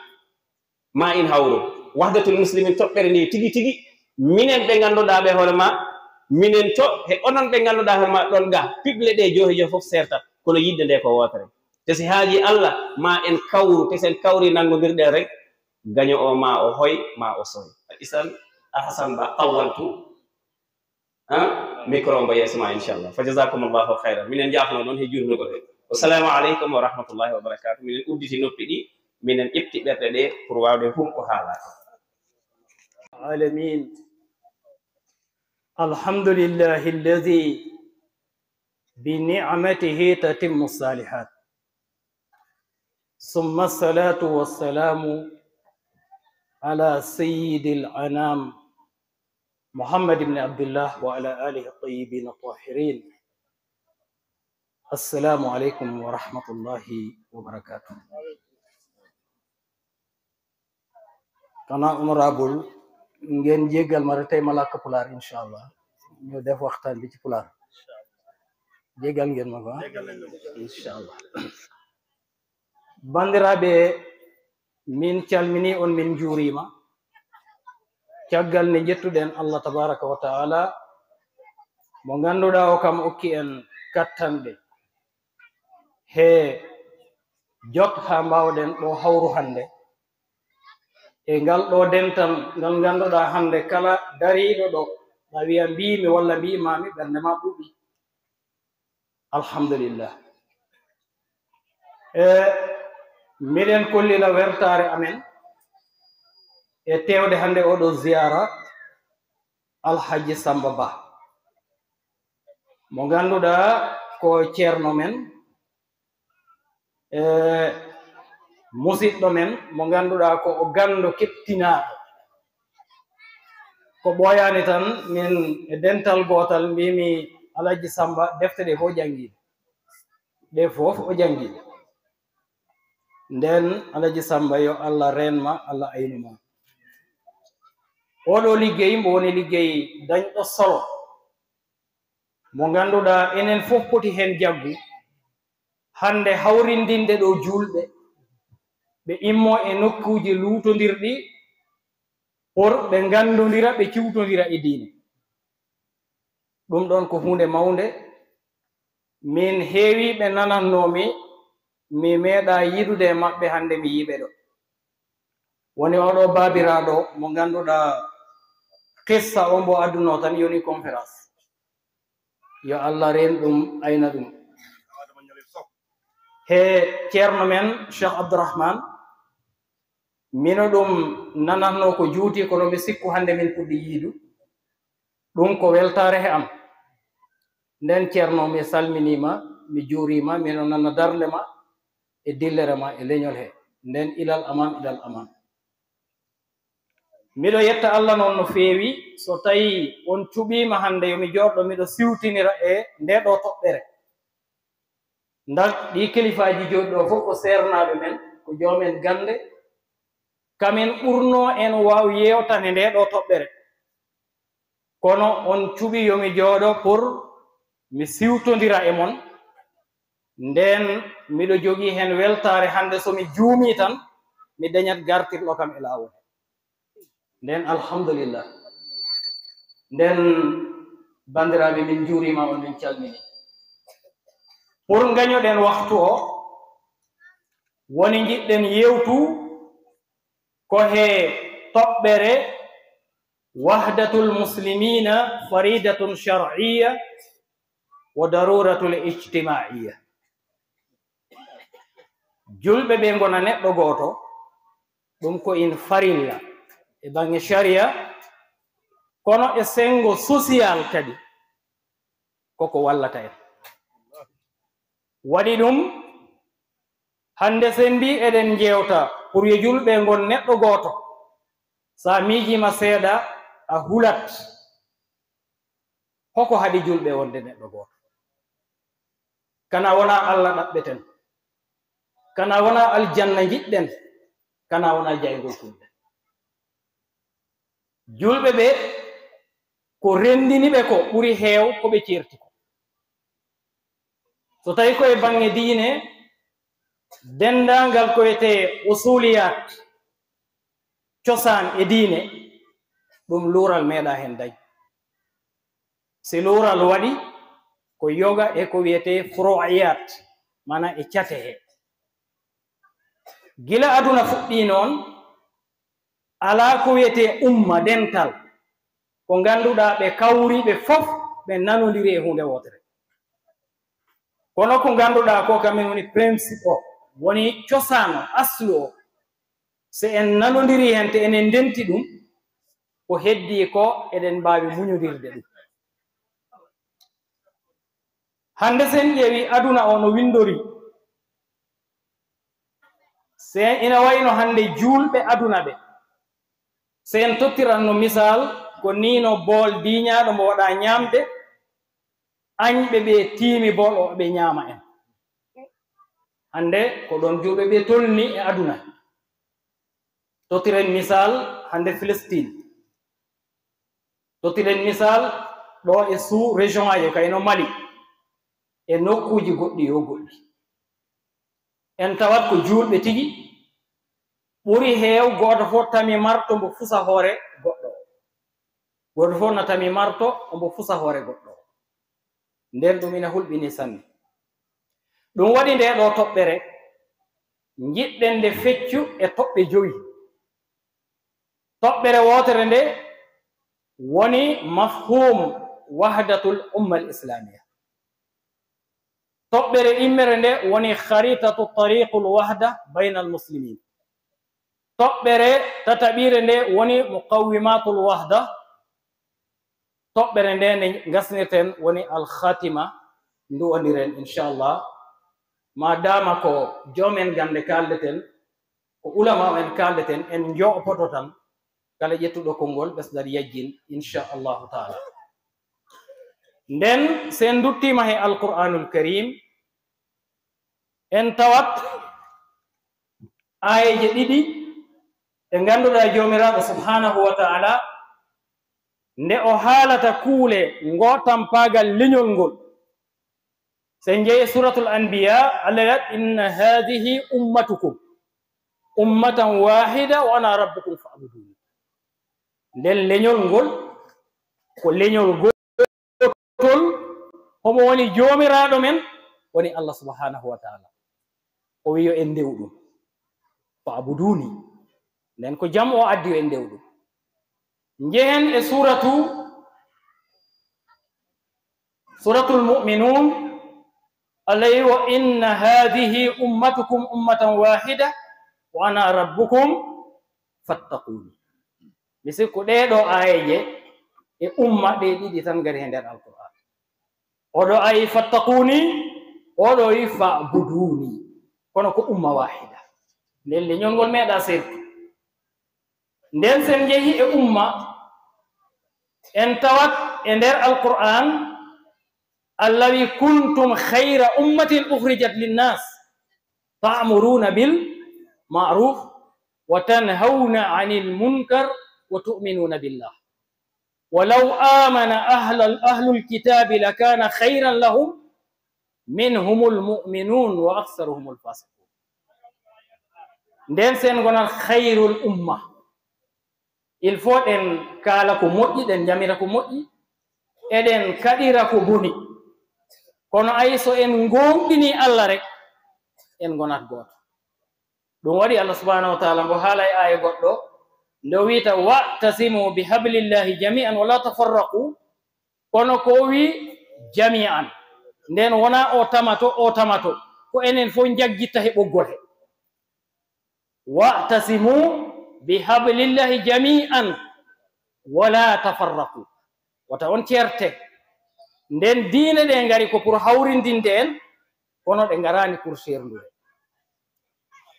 Ma en hawru. Wahdatul Muslimin toɓɓere nde tigi tigi. Minen ɓe ngannduɗaa ɓe hoore ma. Minen to he onon ɓe ngannduɗaa hoore ma ɗon ga. Piɓle ɗe johe johe fof serta. Kono yiɗde nde ko wootere. Te si haaji Allah, ma en kawru. Te sen kawri nanngondirɗen rek. Gaño o ma o hoy, ma o soy. Isan Alhasan Bah, qawwaltu, ha? Micro mbo yeeso ma, inchallah. Fa jazakumullahu khairan. Minen njaafno noon he jurnugol he. Wassalamu aleykum wa rahmatullahi wa barakatuh. Minen udditi noppi ɗi, minen ƴetti ɓerɗe ɗe pour waawde hul ko haalaa. العالمين. الحمد لله الذي بنعمته تتم الصالحات. ثم الصلاة والسلام على سيد الأنام محمد بن عبد الله وعلى آله الطيبين الطاهرين. السلام عليكم ورحمة الله وبركاته. Kana honorable, ngeen jéggal ma te tey ma làkk pulaar, inchallah. Ñu def waxtaan bi ci pulaar. Jéggal ngeen ma ko, ah? Inchallah. Banndiraaɓe, min calminii on, min njuuriima. Caggal nde njettuɗen Allah tabaraka wa taala, mo ngannduɗaa o kam okki en kattanɗe he jot haa mbaawɗen ɗo hawru hannde. E ngal ɗo dental ngal ngannduɗaa hannde kala dariiɗo ɗo, a wiya mbiimi walla mbiimaami, ɓernde ma ɓuuɓi. Alhamdulillah. E miɗen kollina wertaare amen e tewde hannde oɗo ziyara Alhaji Samba Bah, mo ngannduɗaa ko ceerno men, e musiɗɗo men, mo ngannduɗaa ko o ganndo keɓtinaaɗo. Ko ɓooyaani tan, min e dental gootal mbiimi Alhaji Samba, defte ɗe fof janngiiɗe. Ɗe fof o janngi. Nden Alaji Samba, yo Allah reen ma, Allah aynu ma. Oɗo liggey mbo woni liggey dañɗo solo, mo ngannduɗaa enen fof poti heen jaggu, hannde hawrindinde ɗo juulɓe, ɓe immo e nokkuuji luutondirɗi, pour ɓe nganndondira, ɓe ciwtondira e diine. Ɗum ɗoon ko huunde mawnde. Min heewi ɓe nanatnoo mi, mi meeɗa yiidude e maɓɓe, hannde mi yiiɓe ɗo. Woni oɗo baabiraaɗo mo ngannduɗaa qissa o mbo adduno tan yoni conférence. Yo Allah reen ɗum, ayna ɗum. He ceerno men Cheikh Abdourahmane, mino ɗum nanatnoo ko juuti, kono mi sikku hannde min puɗɗi yiidu. Ɗum ko weltaare he am. Nden ceerno, mi salminiima, mi juuriima, mino nana darnde ma e dillere ma e leñol he. Nden ilal amaan, ilal amaan. Miɗo yetta Allah noon no feewi, so tawii on cuɓiima hannde yo mi jooɗo miɗo siwtinira e ndee ɗoo toɓɓere. Ndak ɗi kilifaaji jooɗi ɗo fof ko seernaaɓe men, ko joomen gannde, kamen ɓurnoo en waaw yeewtane ndee ɗoo toɓɓere. Kono on cuɓi yo mi jooɗo pour mi siwtondira e mon. Nden miɗo jogii heen weltaare hannde, so mi juumii tan, mi dañat gartirɗo kam e laawol. Nden alhamdulillah. Nden banndiraaɓe, min njuuriima on, min calmini. Pour ngañoɗen waktu o, woni njiɗɗen yewtu ko he toɓɓere wahdatul muslimina faridatun shar'iyya wa daruratul ijtima'iyya. Julɓe ɓe ngona neɗɗo gooto, ɗum ko in farilla e baŋnge sharia, kono e senngo social kadi, koko wallata en. Waɗi ɗum, hannde sen mbi eɗen njeewta pour yo julɓe ngon neɗɗo gooto, so a miijiima seeɗa, a hulat. Hoko haɗi julɓe wonde neɗɗo gooto? Kana wona Allah ɗaɓɓeten? Kana wona aljanna njiɗɗen? Kana wona jayngol kulɗen? Julɓe ɓe, ko renndini ɓe ko ɓuri heew ko ɓe ceerti ko. So tawi ko e baŋnge diine, denndaangal ko wiyetee usuliyat, cosaan e diine, ɗum luural meeɗa heen dañ. Si luural waɗi, ko yoga e ko wiyetee furu'iyat, maanaa e cate he. Gila aduna fuɗɗii noon, alaa ko wiyetee umma, dental, ko ngannduɗaa ɓe kawri ɓe fof, ɓe nanondiri e huunde wootere. Kono ko ngannduɗaa ko, kamen woni principe o, woni cosaan o, aslu o. So en nanondiri heen, te enen ndenti ɗum, ko heddii ko, eɗen mbaawi muñondirde ɗum. Hannde, sen ƴeewi aduna o no winndori, sen ina wayno hannde juulɓe aduna ɓe, sen tottiranno misal, ko nii no bool diiñaaɗo mbo waɗa ñaamde, añɓe ɓe tiimi bool o, ɓe ñaama en. Hannde ko ɗoon juulɓe ɓe tolni e aduna. Tottiren misal hannde Filistin. Tottiren misal ɗo e sous région aji, kayno Mali, e nokkuuji goɗɗi yo goɗɗi. En tawat ko juulɓe tigi, ɓuri heew gooto fof tami marto mbo fusa hoore goɗɗo. Gooto fof na tami marto, ombo fusa hoore goɗɗo. Nden ɗum ina hulɓini sanne. Ɗum waɗi nde ɗo toɓɓere, njiɗɗen nde feccu e toɓɓe jowi. Toɓɓere wootere nde woni mafhum wahdatul umma al islamiyya. Toɓɓere ɗimmere nde woni kharitatu tariqul wahda baynal muslimin. Toɓɓere tataɓire nde woni muqawwimatul wahda. Toɓɓere nde nde ngasnirten woni al khatima, nduwondiren inchallah. Ma dama ko joom en gande kaldeten, ko ulama en kaldeten, en jo'opoto tan, kala ƴettuɗo konngol ɓesdat yajjin, inchallahu taala. Nden sen nduttima he Alqur'anul Karim, En tawat aayeeje ɗiɗi ɗe ngannduɗaa Joomiraaɗo subhaanahu wa ta'ala, nde o haalata kuule ngootampaagal leñol ngol. So en njehi Suratul Anbiya, Allah wi'at, "Inna haadihi ummatukum ummatan waahida wa ana rabbukum fa'buduni." Nden leñol ngol ko leñol gotol, homo woni Joomiraaɗo men, woni Allah subhaanahu wa ta'ala. O wi'i yo en ndew ɗum. "Fa'buduni." Nden ko jam o addi yo en ndew ɗum. Njehen e suuratu, Suuratul Mu'minuun, Allah wi'i, "Wa inna haadihi ummatukum ummatan waahida wa ana rabbukum fattaquni." Mi sikku ɗee ɗoo aayeeje e umma ɗee ɗiɗi tan ngari he nder Alqur'aan. Oɗo ayi fattaquni, oɗo yi fa'buduni. Kono ko umma waahida. Nden leñol ngol meeɗa seertu. Nden sen njehi e umma, en tawat e nder Alqur'aan, Allah wi, "Kuntum khayra ummatin ukhrijat linnas, ta'muruna bil ma'ruf wa tanhawna anil munkar wa tu'minuna billah. Walaw amana ahlal, ahlul kitabi lakana khayran lahum, minhumul mu'minun wa aktharuhumul fasiqun." Nden sen ngonat khayrul umma. Il faut ɗen kaala ko moƴƴi, ɗen njamira ko moƴƴi, eɗen kaɗira ko boni. Kono ay so en ngoonɗini Allah rek, en ngonat gooto. Ɗum waɗi Allah subhanahu wa ta'ala mbo haala e aaya goɗɗo, nde o wi'ata, "Wa'tasimu bi hablillahi jami'an wa la tafarraqu." Kono ko o wi jami'an. Nden wona o tamato, o tamato. Ko enen fof njaggitta he ɓoggol he. "Wa'tasimu bi hablillahi jami'an wa la tafarraqu." Wata on certe. Nden diine ɗe ngari ko pour hawrindinde en, kono ɗe ngaraani pour seerndude.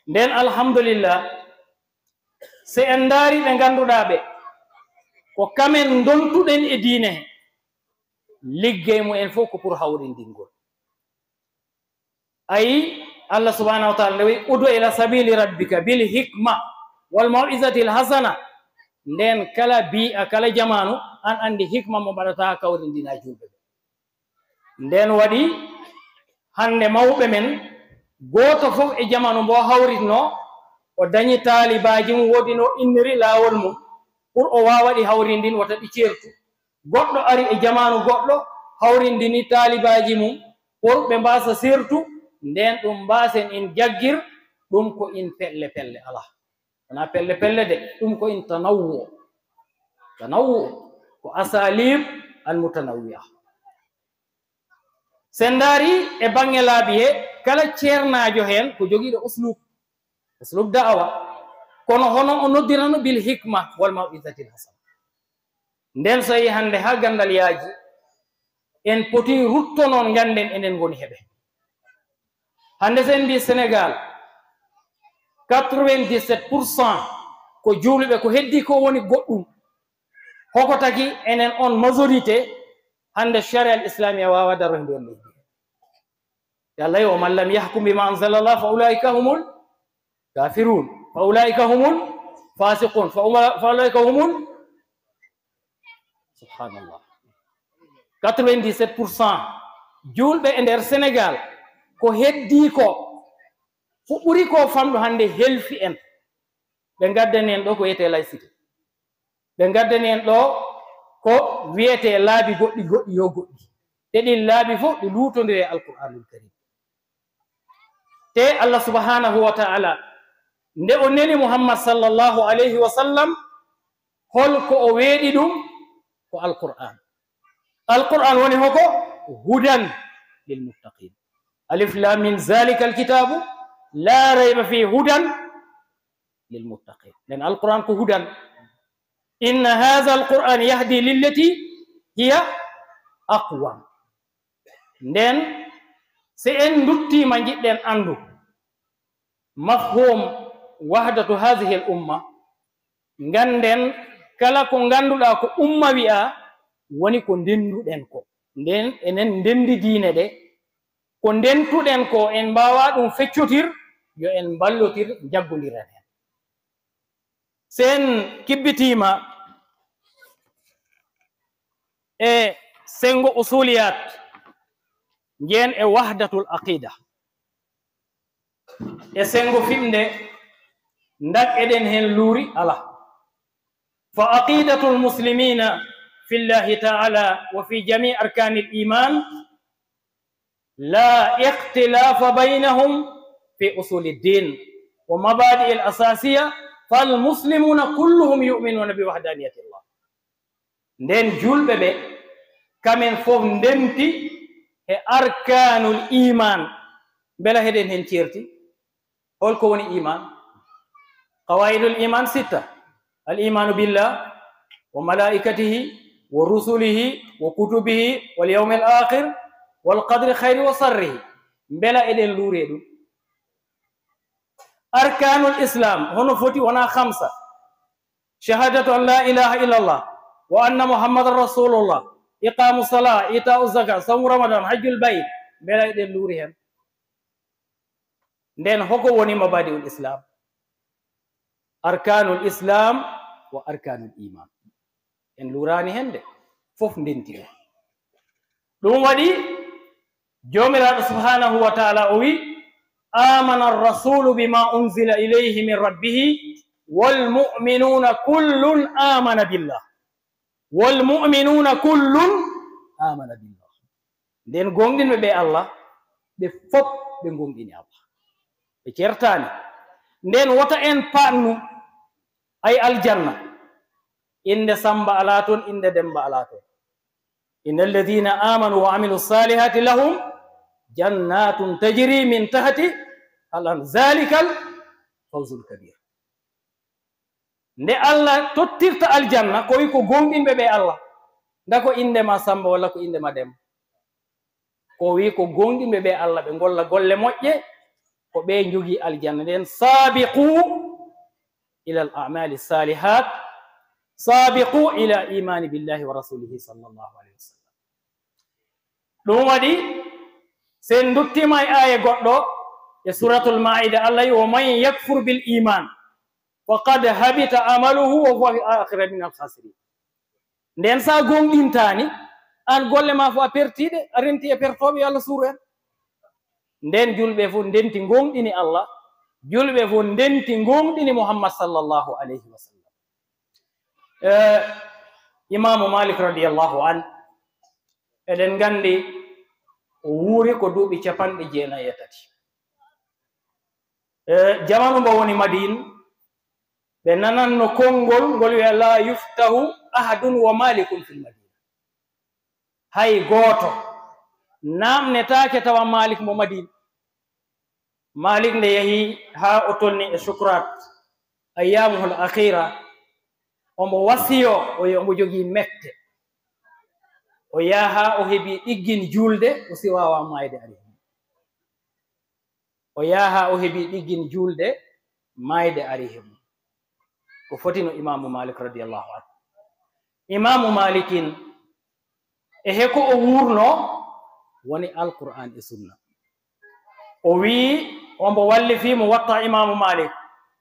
Nden alhamdulillah, se en ndaari ɓe ngannduɗaa ɓe, ko kamen ndontuɗen e diine he, liggey mumen fof ko pour hawrindingol. Ayi, Allah subhanahu wa ta'ala nde wi'i, "Udu ila sabili rabbika bil hikma wal mau'izatil hasana." Nden kala bi'a, kala jamaanu, an anndi hikma mo mbaɗata kawrindina juulɓe ɓe. Nden waɗi hannde mawɓe men, gooto fof e jamaanu mbo hawritno, o dañi taalibaaji mum, woodi no inniri laawol mum, pour o waawa ɗi hawrindin, wata ɗi ceertu. Goɗɗo ari e jamaanu goɗɗo, hawrindini taalibaaji mum, pour ɓe mbaasa seertu, nden ɗum mbaasen in jaggir, ɗum ko in pelle pelle alaa. Wonaa pelle pelle de, ɗum ko in tanawwu. Tanawwu ko asalib al mutanawwi'a. Sen ndaari e baŋŋe laabi he, kala ceernaajo heen ko jogiiɗo uslub, uslub da'awa. Kono hono o noddirano bil hikma wal mau'izatil hasana. Nden so yi hannde haa ganndal yaaji, en poti rutto noon ngannden enen ngoni heɓe. Hannde sen mbi Sénégal, quatre-vingt-dix-sept pour cent ko juulɓe, ko heddi ko woni goɗɗum. Hoko taki enen on majorité, hannde sharia al islamia waawa daro e nder leydi. Yalla yo, "Man lam yahkum bima anzalallah fa ulaika humul kafirun, fa ulaika humul fasiqun, fa ula-, fa ulaika humul," subhanallah. Quatre-vingt-dix-sept pour cent juulɓe e nder Sénégal, ko heddi ko, ko ɓuri ko famɗo hannde helfi en. Ɓe ngaddani en ɗo ko wiyetee laïcité. Ɓe ngaddani en ɗo ko wiyetee laabi goɗɗi, goɗɗi yo goɗɗi. Te ɗin laabi fof ɗi luutondiri e Alqur'anul Karim. Te Allah subhanahu wa ta'ala, nde o neli Muhammad sallallahu alayhi wa sallam, hol ko o weeɗi ɗum? Ko Alqur'an. Alqur'an woni hoko? Hudan lil muttaqin. Alif lam mim, zalikal kitabu la rayba fihi, hudan lil muttaqin. Nden Alqur'an ko hudan. Inna hadha alqur'an yahdi lillati hiya aqwam. Nden, se en nduttiima, njiɗɗen anndu mafhum wahdatu hadhihi al umma, ngannden kala ko ngannduɗaa ko umma wi'a, woni ko ndennduɗen ko. Nden, enen ndenndi diine ɗe, Ko ndentuɗen ko, en mbaawaa ɗum feccotir, yo en mballotir, njaggondiren heen. So en kibbitiima e senngo usuliyaat, njeen e wahdatul aqida. E senngo fiɓnde, ndak eɗen heen luuri? Alaa. Fa aqidatul muslimina fillahi ta'ala wa fi jami arkanil iman la ikhtilafa baynahum fi usuli din wa mabadi al asasiya, fal muslimuna kulluhum yu'minuna bi wahdaniyati Allah. Nden julɓe ɓe, kamen fof ndenti e arkanul iman. Mbela heɗen heen ceerti? Hol ko woni iman? Qawaidul iman sitta. Al imanu billah wa malaikatihi wa rusulihi wa kutubihi wal yawmil akhir wal qadri khayri wa sarrihi. Mbela eɗen luuri e ɗum? Arkanul islam hono foti? Wona khamsa? Shahadatu an la ilaha illallah wa anna muhammadan rasulullah, iqamu salah, itau zakat, sawmu ramadan, hajjul bayt. Mbela eɗen luuri heen? Nden hoko woni mabadiul islam? Arkanul islam wa arkanul iman. En luurani heen de, fof ndenti ɗum. Ɗum waɗi Joomiraaɗo subhanahu wa taala o wi, amana rasulu bima unzila ilayhi min rabbihi wal mu'minuna kullun amana billah. Wal mu'minuna kullun amana billah. Nden gonɗinɓe ɓe Allah, ɓe fof ɓe gonɗini Allah. Ɓe certaani. Nden wota en paannu, ay aljanna, innde Samba alaa toon, innde Demba alaa toon. Inna alladhina amanu wa amilu salihati lahum jannatun tajri min tahti al an-, zalikal fawzul kabir. Nde Allah tottirta aljanna, ko wi ko gonɗinɓe ɓe Allah. Nda ko innde ma Samba walla ko innde ma Demba. Ko wi ko gonɗinɓe ɓe Allah, ɓe ngolla golle moƴƴe, ko ɓe njogii aljanna. Nden, sabiqu ila al amali salihat, sabiqu ila imani billahi wa rasulihi sallallahu alayhi wa sallam. Ɗum waɗi, so en nduttiima e aaya goɗɗo e suratul Maida, Allah wi, wa man yakfur bil iman faqad habita amaluhu wa huwa fil akhirati min al khasirin. Nden, so a gonɗintaani, aan golle ma fof a pertiiɗe, a renti e pertooɓe, yo Allah suur en. Nden, julɓe fof ndenti gonɗini Allah, julɓe fof ndenti gonɗini Muhammad sallallahu alayhi wa sallam. Eh, Imaamu Malik radiyallahu an, eɗen nganndi o wuuri ko duuɓi capanɗe jeenayi e tati. Eh, jamanu mbo woni Madina, ɓe nananno konngol ngol wiya, la yuftahu ahadun wa malikun fil Madina. Hay gooto naamnetaake tawa Malik mo Madina. Malik nde yahi haa o tolni e sukrat, ayyamuhul akhira, omo wasiyo, o yo omo jogii mette. O yaha haa o heɓi ɗiggin juulde, o si waawaa maayde ari heen. O yaha haa o heɓi ɗiggin juulde, maayde ari heen. Ko fotino Imaamu Malik radiyallahu anhu. Imaamu Malikin, e he ko o wuurno, woni Alqur'an e Sunna. O wii, ombo wallifi Muwatta Imaamu Malik.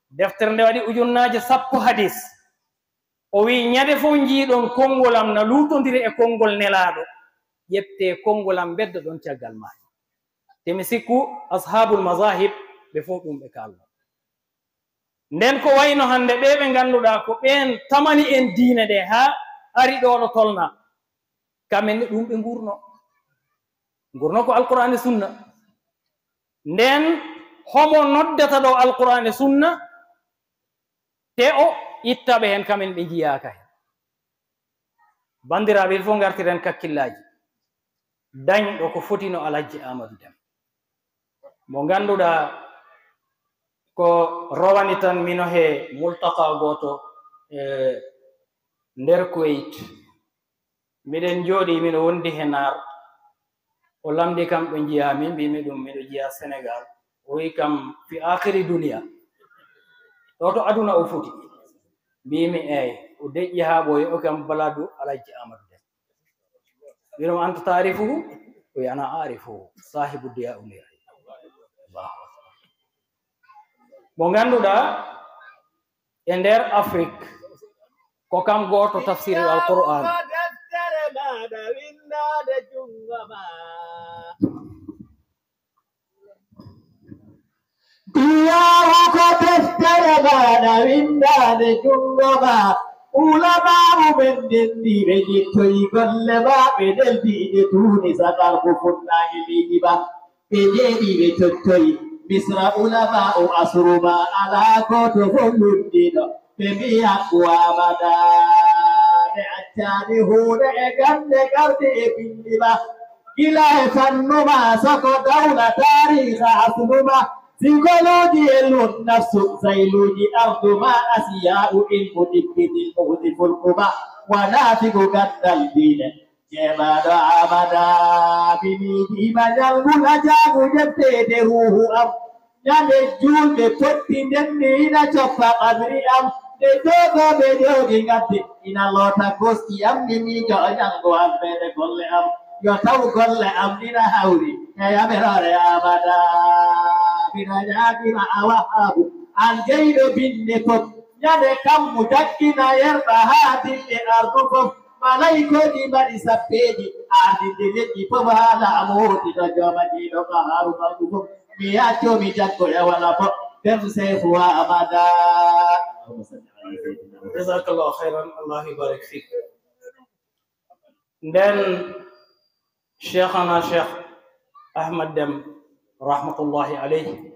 Deftere nde waɗi ujunnaaje sappo hadis. O wii, ñande fof njiiɗon konngol am na luutondiri e konngol Nelaaɗo, ƴettee konngol am, mbeddoɗon caggal maayde. Te mi sikku, ashaabul mazahib, ɓe fof ɗum ɓe kaalno. Nden ko wayno hannde ɓee ɓe ngannduɗaa ko ɓeen tamani en diine nde haa ari ɗoo ɗo tolnaa. Kamen ne ɗum ɓe nguurno. Nguurno ko Alqur'aan e Sunna. Nden homo noddata ɗo Alqur'aan e Sunna, te o ittaɓe heen, kamen ɓe njiyaaka heen. Banndiraaɓe, il faut ngartiren kakkillaaji. Dañɗo ko foti no Alhaji Amadou Dem. Mo ngannduɗaa ko rowani tan mino he multaka gooto e nder Kuwait. Miɗen njooɗii, miɗo wondi he naar. O lamndi kam ɗo njiyaa mi, mbiimi ɗum miɗo jiyaa Senegal. O wi kam fi aakhiri duniya. Ɗo to aduna o foti. Mbiimi eey. O deƴƴi haa ɓooyi, o kam baladu Alhaji Amadou Dem. Mbiɗum anta taarifuhu? Wi ana arifu sahibu diya unira. Mo ngannduɗaa e nder Afrik, ko kam gooto tafsirel Alqur'aan. Dunyaaru ko deftere maaɗa winndaande junngo ma. Ulamaaɓe men ndenndiiɓe ƴettoyi golle ma, ɓe neldi ɓe tuuni sakarko funnaange leydi ma. Ɓe njeeɗi ɓe cottoyi Misra, ulamaaɓe asru ma, alaa gooto fof lunndiiɗo. Ɓe mbiya ko Amada, ɓe accaani huunde e gannde garɗe e binndi ma. Gila e fannu ma, soko dawla taariika aslu ma, sikolooji e lun nafsu, zayluuji ardu ma, asiyaaɓu ilmu ɗippiti muhdi fulku ma, wanaa sigo ganndal diine. Ceerno Amada, mi miijiima ñalngu najaagu ƴetteede ruuhu am. Ñande juulɓe potti ndenni ina coppa qadri am. Nde joogooɓe joogi ngadde ina loota goski am, mi miijo o ñalngu am ɓeyde golle am. Yo taw golle am ina hawri e yamirore Amada. Mbiɗa ñaagiima a Wahaabu, aan jeyɗo binne fof. Ñande kammu jaggina yerɓa haa dille ardu fof. Malaykooji mbaɗi sappeeji, ardinde leƴƴi fof haa laamu hootino jooma jiiɗo Qahaaru mawɗo fof. Mi yacco mi jaggoya wala fof. Dem seefu wa Amada. Jazakallahu khairan, Allah yubarik fik. Nden Cheikhana Cheikh Ahmad Dem, rahmatullahi alayhi,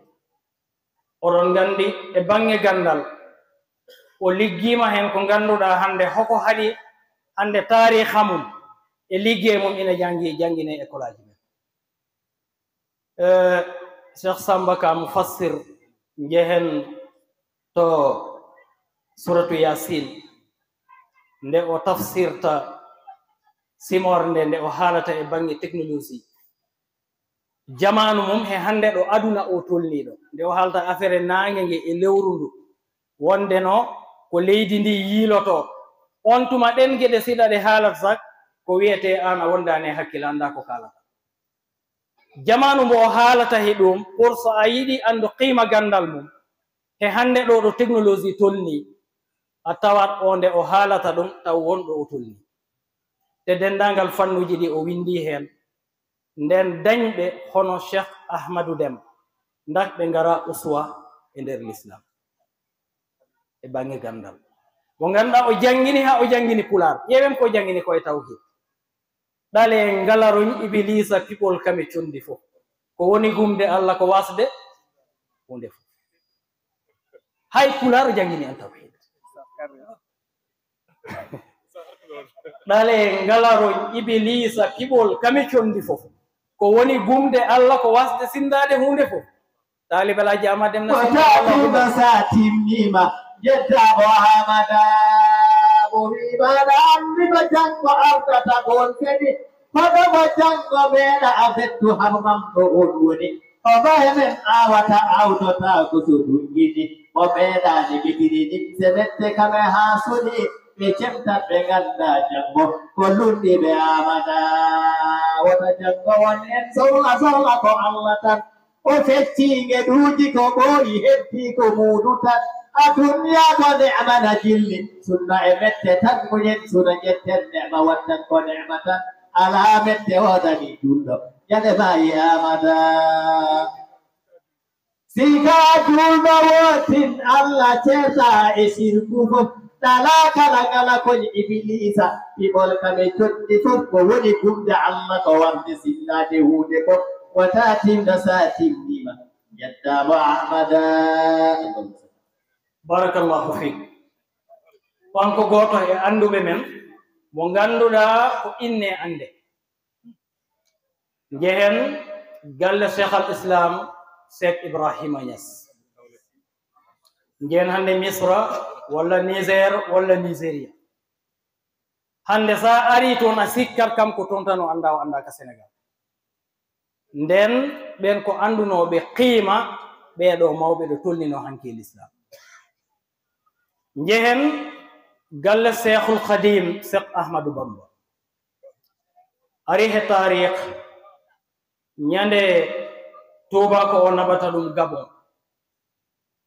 oɗon nganndi e baŋŋe ganndal, o liggiima heen ko ngannduɗaa hannde hoko haɗi hannde taariiha mum e liggey mum ina janngi, jannginee ekolaaji men. Eh, Cheikh Samba ka mufassir, njehen to suratu Yasin, nde o tafsirta simorde, nde o haalata e baŋŋe technologie. Jamaanu mum he hannde ɗo aduna o tolniiɗo. Nde o haalta affaire naange nge e lewru ndu, wonde no ko leydi ndi yiiloto. On tuma ɗen geɗe siɗa ɗe haalata sak, ko wiyetee aan a wondaani e hakkille, anndaa ko kaalata. Jamaanu mbo o haalata he ɗum, pour so a yiɗi anndu qiima ganndal mum, he hannde ɗo ɗo technologie tolnii, a tawat o nde o haalata ɗum, taw won ɗo o tolnii. Te denndaangal fannuuji ɗi o winndii heen, nden dañɓe hono Cheikh Ahmadou Dem, ndak ɓe ngara uswa e nder l'islam. E baŋŋe ganndal. Mo ngannduɗaa o janngini haa o janngini Pulaar. Ƴeewen ko o janngini ko e tawhid. Ɗale ngalaroñ Ibiliisa piɓol kame conndi fof. Ko woni gumde Allah ko wasde huunde fof. Hay Pulaar o janngini en tawhid. Ɗale ngalaroñ Ibiliisa piɓol kame conndi fof. Ko woni gumde Allah ko wasde sinndaade huunde fof. Taalibe Alhaji Ahmad Dem na ko sinno Allah taatuɗo huɗo. Sa timmiima, njeddaamo Amada. Mo wiimaɗa anndi ko janngo ardata ko on kadi. Kono mo janngo meeɗa a fettu harmam ɗo on woni. Ko mahe men aawata awtotaako so duŋŋini. Mo meeɗaani mitiri nimse mette kame haa suni. Ɓe cemtat ɓe nganndaa janngo. Ko lunndiiɓe Amada. Wota janngo won en sohla sohla ko Allah tan. O fecci ngeɗuuji ko ɓooyi, heddi ko muudu tan. Aduniya ko ne'ma na jilli, sunna e mette tan muñen, suna ƴetten ne'ma wattan ko ne'ma tan. Alaa mette woodani julɗo, ñande maayi Amada. Sika julɗo wootin Allah ceerta e sirku fof. Ɗalaa kala ngala koñ Ibiliisa, piɓol kame coɗɗi fof ko woni gumde Allah ko warde sinnaade huunde fof. Wata tinno sa tinniima. Yettaama Ahmada. Barakallahu fiik. On ko gooto e annduɓe men mo ngannduɗaa ko inne annde. Njehen galle Cheikh al Islam Cheikh Ibrahima Niass. Njehen hannde Misra walla Niger walla Nigeria. Hannde sa ari toon a sikkat kam ko toon tan o annda, o annda ka Sénégal. Nden ɓen ko anndunooɓe qiima ɓeeɗo mawɓe ɗo tolnino hanki e l'islam. Njehen galle Cheikhul Khadim, Cheikh Ahmadou Bamba. Ari he taarikh, Ñande tuubaako o naɓata ɗum Gabon,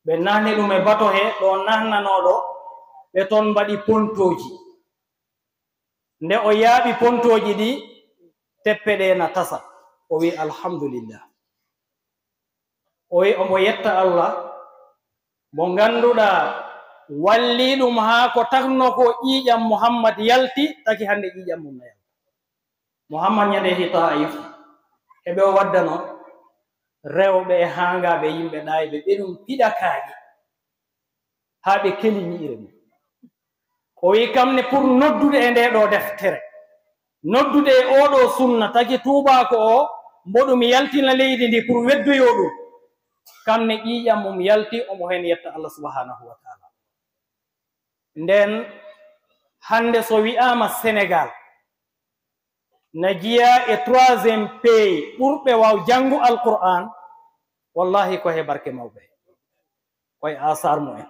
ɓe nahni ɗum e bato he ɗo nahnanooɗo ɓe, toon mbaɗi pontooji. Nde o yaaɓi pontooji ɗi, teppe ɗe na tasa. O wi, "Alhamdulillah." O wi, omo yetta Allah mo ngannduɗaa walli ɗum haa ko takno ko ƴiiƴam Muhammad yalti, taki hannde ƴiiƴam mum na yalta. Muhammad ñande yehi Taif, e ɓe o waddano rewɓe e haangaaɓe yimɓe ɗaayɓe, ɓe ɗum piɗa kaaƴe haa ɓe keli ñi'ire mum. O wi kam ne pour noddude e nde ɗo deftere, noddude e oɗo sunna, taki tuubaako o, mbo ɗum yaltina leydi ndi pour weddoyo ɗum. Kam ne ƴiiƴam mum yalti, omo heen yetta Allah subhanahu wa taala. Nden hannde so wi'aama Senegal na jiya e troisième pays ɓurɓe waaw janngu Alqur'an, wallahi ko he barke mawɓe, ko e asar mumen.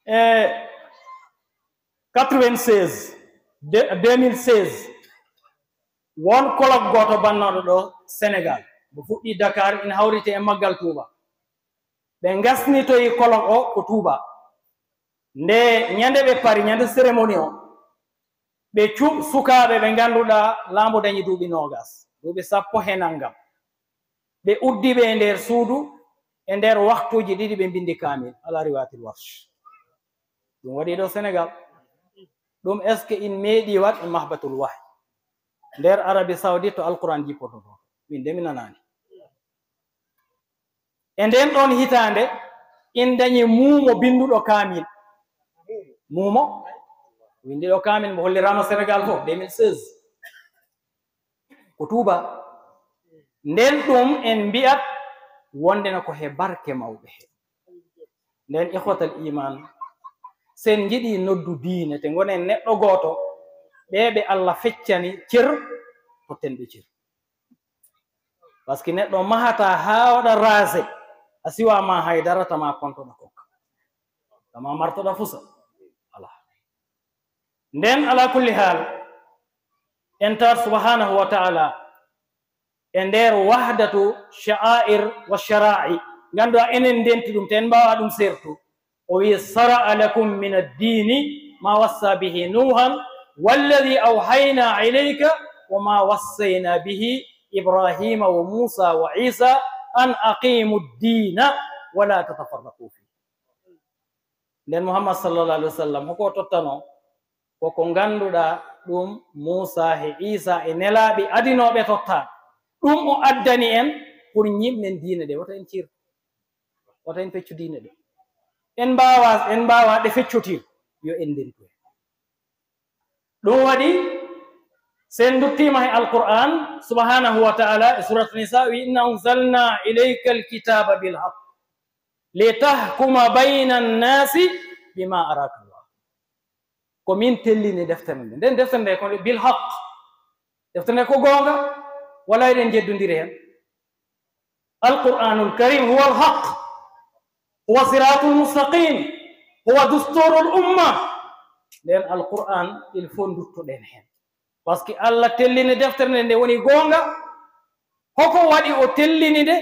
E quatre-vingt-seize, de-, deux mille seize, won colloque gooto bannooɗo ɗo Senegal, mo fuɗɗi Dakar, ina hawriti e Maggal Tuuba. Ɓe ngasnitoyi colloque o ko Tuuba. Nde ñande ɓe pari, ñande cérémonie o, ɓe cuɓ sukaaɓe ɓe ngannduɗaa laambo dañi duuɓi noogas, duuɓi sappo he nanngam. Ɓe uddi ɓe e nder suudu, e nder waktuuji ɗiɗi ɓe mbinndi kaamil, ala riwayatil Warsh. Ɗum waɗi ɗo Senegal. Ɗum est-ce que in meeɗi waɗ e Mahbatul Wahyi? Nder Arabie Saoudite to Alquran jippoto ɗo. Min de mi nanaani. E nden ɗon hitaande, in dañi muumo binnduɗo kaamil. Muumo winndiɗo kaamil mo holliraama Senegal fof, deux mille seize. Ko Tuuba. Nden ɗum en mbiyat wonde no ko he barke mawɓe he. Nden, ikhwatal iman, sen njiɗi noddu diine, te ngonen neɗɗo gooto, ɓe ɓe Allah feccani cer, totten ɓe cer. Parce que neɗɗo mahata haa waɗa raase, a siwa ma haydara, tama kontoɗa kokka, tama martoɗa fusa. Ala. Nden, ala kulli hal, en tar subhanahu wa ta'ala e nder wahdatu sha'air wa shara'i, ngannduɗaa enen ndenti ɗum, te en mbaawa ɗum sertu. O wi, "Sara'a lakum min ad-dini ma wassa bihi Nuhan, walladhi awhayna ilayka wa ma wassayna bihi Ibrahima wa Musa wa Isa an aqimu ad-dina wa la tatafarraqu fihi." Nden Muhammad sallallahu alaihi wasallam, hoko o tottano? Ko ko ngannduɗaa ɗum Muusa he Iisa e nelaaɓe adinooɓe totta. Ɗum o addani en pour ñiiɓnen diine ɗe. Wota en ciir. Wota en peccu diine ɗe. En mbaawa, en mbaawa ɗe feccotir. Yo en ndentu. Ɗum waɗi, sen nduttiima he Alqur'aan, subhaanahu wa ta'ala, e Surat Nisa, wi, "Inna anzalna ilayka alkitaba bil haqq, litahkuma bayna annasi bima araka Allah." Ko min tellini deftere nde. Nden deftere nde ko bil haqq. Deftere nde ko goonga, wala eɗen jeddondiri heen. Alqur'anul Karim huwa al-haq, huwa siratul mustaqim, huwa dusturul umma. Nden Alqur'an, il faut nduttoɗen heen. Parce que Allah tellini deftere nde, nde woni goonga. Hoko waɗi o tellini nde?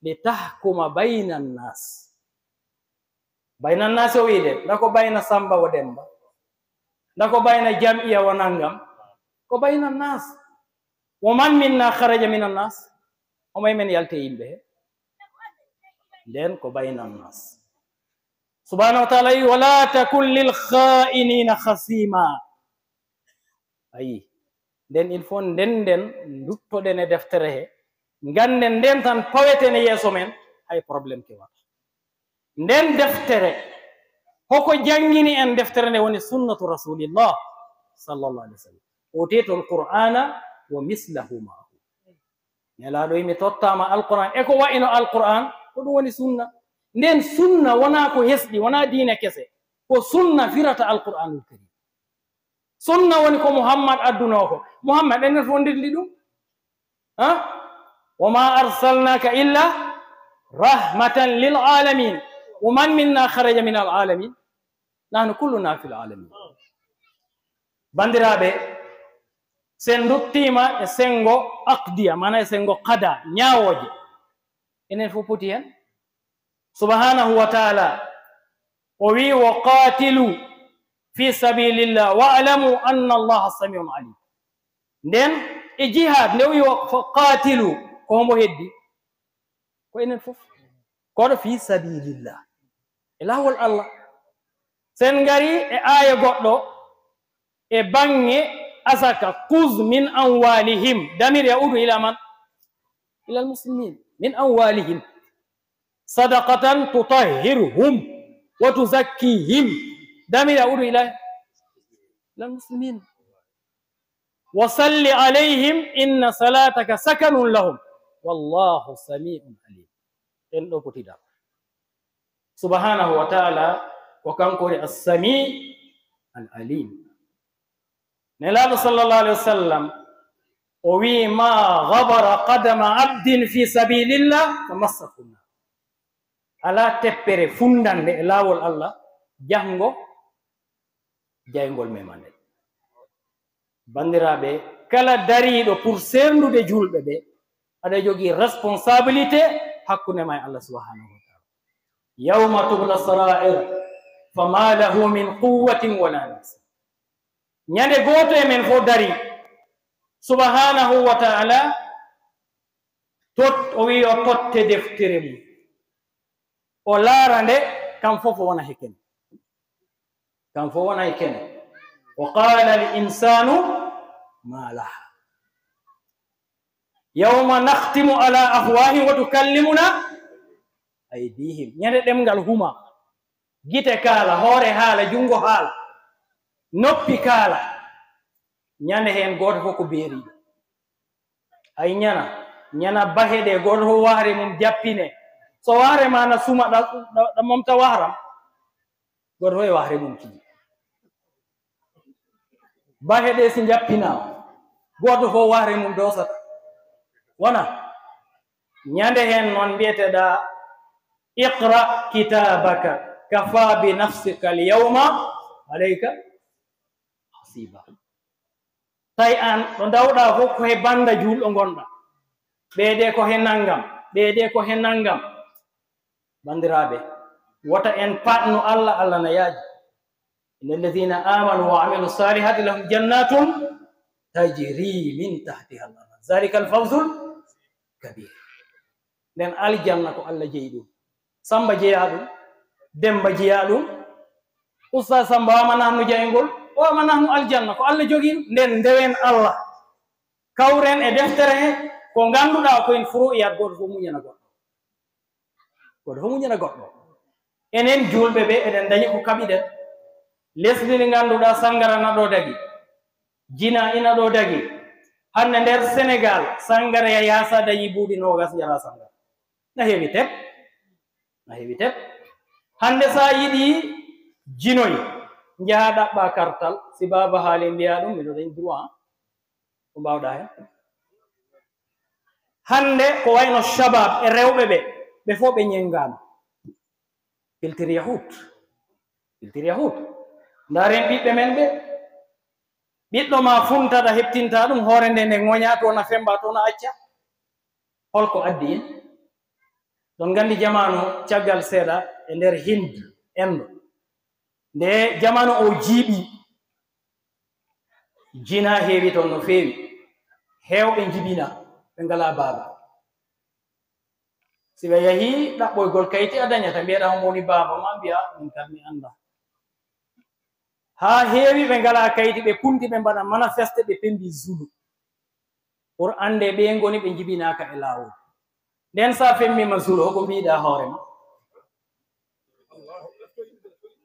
Li tahkuma bayna nnas. Bayna nnas o wiide, nda ko bayna Samba wo Demba. Nda ko bayna jam'iya wo nangam. Ko bayna nnas. Wa man minna kharaja min annas. Omo e men yalti e yimɓe he. Nden ko bayna nnas. Subhanahu wa ta'ala wi, "Wala takun lil kha'inina khasima." Ayi, nden il faut nden, nden nduttoɗen e deftere he. Ngannden nden tan paweten e yeeso men, hay problème kewata. Nden deftere, hoko janngini en deftere nde woni sunnatu Rasulillah sallallahu alaihi wasallam. Utitul Qur'ana wa mislahu ma'ahu. Nelaaɗo wi mi tottaama Alqur'an, e ko wa'ino Alqur'an, ko ɗum woni sunna. Nden sunna wonaa ko hesɗi, wonaa diine kese. Ko sunna firata Alqur'anul Karim. Sunna woni ko Muhammad addunoo ko. Muhammad, enen fof ndenndi ɗum. Ha? "Wa ma arsalnaka illa rahmatan lil alamin." Wa man minna kharaja min al alamin. Nahnu kulluna fil alamin. Banndiraaɓe, Sen nduttiima e senngo aqdiya, maana e senngo qada, ñaawooje. Enen fof poti heen. Subhanahu wa taala, o wii, "Wa qatilu fi sabilillah wa alamu anna Allaha samiun alim." Nden e jihad, nde o wii, "Wa qatilu," ko hombo heddi? Ko enen fof. Kono fi sabilillah. E laawol Allah. Sen ngari e aaya goɗɗo, e baŋŋe asaka, "Kuz min amwalihim." Damir yaudu ila man? Ila almuslimin. "Min amwalihim sadaqatan tutahhiruhum wa tuzakkihim." Damir yaudu ila, ila almuslimin. "Wa salli alayhim inna salataka sakanun lahum. Wallahu samiun alim." En ɗo potida. Subhanahu wa taala, ko kanko woni As-Sami Al-Alim. Nelaaɗo sallallahu alaihi wasallam, o wii, "Ma ghabara qadama abdin fi sabilillah fa massahu nar." Alaa teppere fundande e laawol Allah, jahngo jayngol mema nde. Banndiraaɓe, kala dariiɗo pour seerndude juulɓe ɓe, aɗa jogii responsabilité hakkunde ma e Allah subhanahu wa taala. "Yawma tubla sarair, fama lahu min quwwatin wala nasir." Ñande gooto e men fof dari, subhanahu wa taala, tot-, o wi yo totte deftere mum. O laara nde, kam fof o wona he kene. Kam fof wona he kene. "Wa qala al insanu ma laha." "Yawma nakhtimu ala afwahihim wa tukallimuna aydihim." Ñande ɗemngal huma, gite kaala, hoore haala, junngo haala, noppi kaala. Ñande heen gooto fof ko beeriiɗo. Ay ñana, ñana bahe ɗe, gooto fof wahre mum jappine. So wahre ma na suma ɗa, ɗa, ɗa momta wahram. Gooto fof e wahre mum tigi. Bahe ɗe si njappinaama, gooto fof wahre mum dosata. Wona? Ñande heen noon mbiyeteɗa, "Iqra kitabaka, kafa bi nafsika al yawma alayka hasiba." Tawi aan ɗo ndawɗa fof ko he bannda juulɗo ngonɗa. Ɓeede ko he nanngam, ɓeede ko he nanngam. Banndiraaɓe, wota en paɗnu Allah, Allah na yaaji. "Inna alladhina amanu wa amilu salihati lahum jannatun tajri min tahtiha al anhar. Dhalika al fawzul kabir." Nden aljanna ko Allah jeyi ɗum. Samba jeya ɗum, Demba jeya ɗum. Ustaz Samba wama nahnu jeyngol, wama nahnu aljanna ko Allah jogi ɗum. Nden ndewen Allah. Kawren e deftere he ko ngannduɗaa ko en furu'iyat, gooto fof muñana goɗɗo. Gooto fof muñana goɗɗo. Enen juulɓe ɓe, eɗen ndañi ko kaɓiɗen. Lesdi ndi ngannduɗaa sanngara na ɗo dagi. Jina ina ɗo dagi. Hannde nder Senegal, sanngara ya yaasa dañi buuɗi noogas jara sanngara. Na heewi tep. Na heewi tep. Hannde sa yiɗi jinoy, njaha ɗaɓɓa kartal. Si baaba haali mbiya ɗum, miɗo dañi droit. Ko mbawɗa hen? Hannde ko wayno shabab e rewɓe ɓe, ɓe fof ɓe ñengaama. Piltir yahut. Piltir yahut. Ndaren ɓiɓɓe men ɓe. Ɓiɗɗo ma funtaɗa heɓtinta ɗum, hoore nde nde ŋoña, to na femba, to na acca. Holko addi en? Ɗon nganndi jamaanu caggal seeɗa e nder Hind, Enndo. Nde jamaanu o jiiɓi, jina heewi toon no feewi. Heewɓe njibina, ɓe ngalaa baaba. Si ɓe yahii ɗaɓɓoygol kayti a dañata, mbiyaɗa homo woni baaba ma, mbiya min kam mi annda. Haa heewi ɓe ngalaa kayti, ɓe punti, ɓe mbaɗa manifeste, ɓe pembi Zulu. Pour annde ɓe ngoni ɓe njibinaaka e laawol. Nden sa femmima Zulu, hoko mbiɗa hoore ma?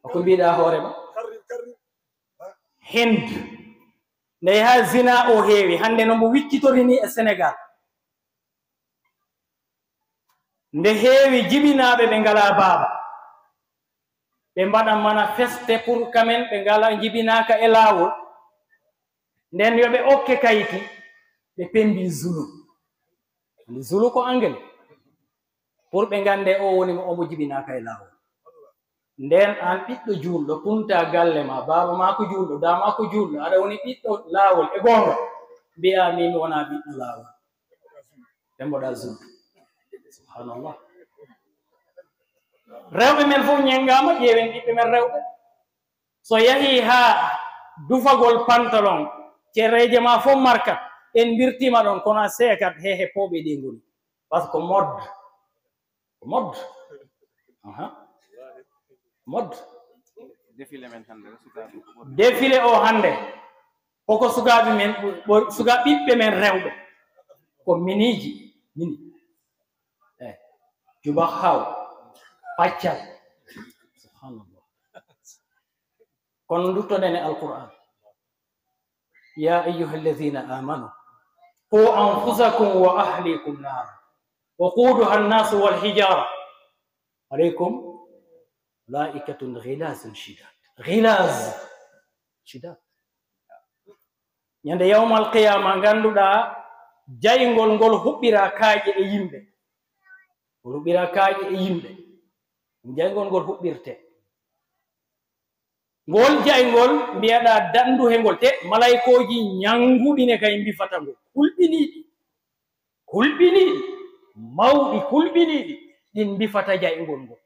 Hoko mbiɗa hoore ma? Hind. Nde haa zina o heewi, hannde no mbo wiccitori ni e Senegal. Nde heewi jibinaaɓe ɓe ngalaa baaba. Ɓe mbaɗa manifeste pour quand même ɓe ngalaa jibinaaka e laawol. Nden yo ɓe okke kayti, ɓe pembi Zulu. Zulu ko Angle. Pour ɓe ngannde o woni mo omo jibinaaka e laawol. Nden aan ɓiɗɗo juulɗo, punta galle ma, baaba ma ko juulɗo, daa ma ko juulɗo, aɗa woni ɓiɗɗo laawol e goonga. Mbiyaa mi mi wonaa ɓiɗɗo laawol. Ɓe mboɗa zul. Subhanallah. Rewɓe men fof ñenngaama, ƴeewen ɓiɓɓe men rewɓe. So yahii haa dufagol pantalon, cereeje ma fof markat, en mbirtiima ɗon, kono a seekat he he pooɓe ɗe ngoni. Parce que mode, ko mode. Aha. Mode. Défilé men hannde, sukaaɓe ko ɓuri. Défilé o hannde, koko sukaaɓe men, ɓo-, suka-, ɓiɓɓe men rewɓe. Ko miniiji, mini. Eh, jubahaw, paccal. Subhanallah. Kono nduttoɗen e Alqur'an. يا أيها الذين آمنوا قوا أنفسكم وأهليكم نارا وقودها الناس والحجارة عليكم ملائكة غلاظ شداد. Ghilaaz. Shidad. Ñande yawmal qiyaama, ngannduɗaa jayngol ngol huɓɓira kaaƴe e yimɓe. Ngol huɓɓira kaaƴe e yimɓe. Jayngol ngol huɓɓirte. Ngol jayngol mbiyaɗaa daɗndu he ngol, te malaykooji ñannguɗi ne kay mbifata ngol. Kulɓiniiɗi. Kulɓiniiɗi. Mawɗi kulɓiniiɗi. Ɗin mbifata jayngol ngol.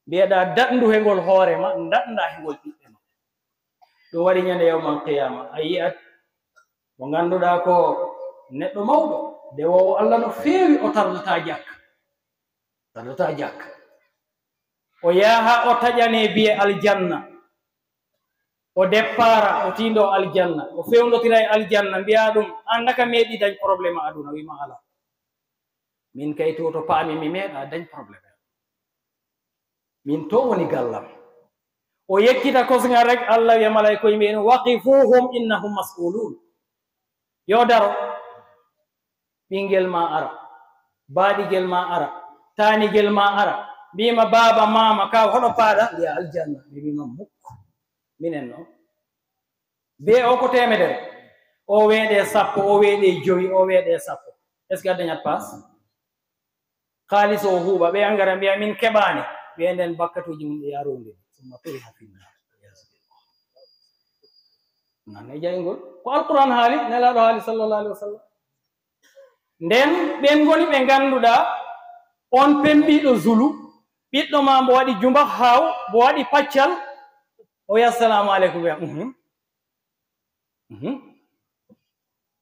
Mbiyaɗaa daɗndu he ngol hoore ma, daɗndaa he ngol ɓiɓɓe ma. Ɗum waɗi ñande yawmal qiyaama, a yi'at mo ngannduɗaa ko neɗɗo mawɗo, dewoowo Allah no feewi, o tardataa jakka. Tardataa jakka. O yaha o taƴane biye aljanna. O deppaara, o tiindoo aljanna. O fewndotira e aljanna, mbiyaa ɗum, "Aan naka meeɗi dañ problème aduna?" Wiima, "Alaa. Min kay to, to paami mi meeɗa dañ problème. Min to woni gallam." O yeccita kosngal rek, Allah wiya malaykooji ɓen, "Waqifuhum innahum mas'ulun." Yo daro. Ɓinngel ma ara, baaɗigel ma ara, taanigel ma ara, mbiima, "Baaba, maama, kaaw, hoɗo paaɗa?" Mbiya, "Aljanna." Ɓe mbiima, "Mukk, minen noon." Bee o ko teemedere, o weeɗe sappo, o weeɗe jowi, o weeɗe sappo. Est-ce que a dañat paas? Kaalis o huuɓa, ɓe angara mbiya, "Min keɓaani." Ɓe nden bakkatuuji mum ɗi yaroondiri. Summa turiha finnaar. Nan e jayngol. Ko Alqur'an haali, Nelaaɗo haali, sallallahu alaihi wasallam. Nden ɓen ngoni ɓe ngannduɗaa, on pembiiɗo zulu, ɓiɗɗo ma mbo waɗi jumba haaw, mbo waɗi paccal, o wiya, "Assalamu aleykum," wiya, "Mhm. Mhm."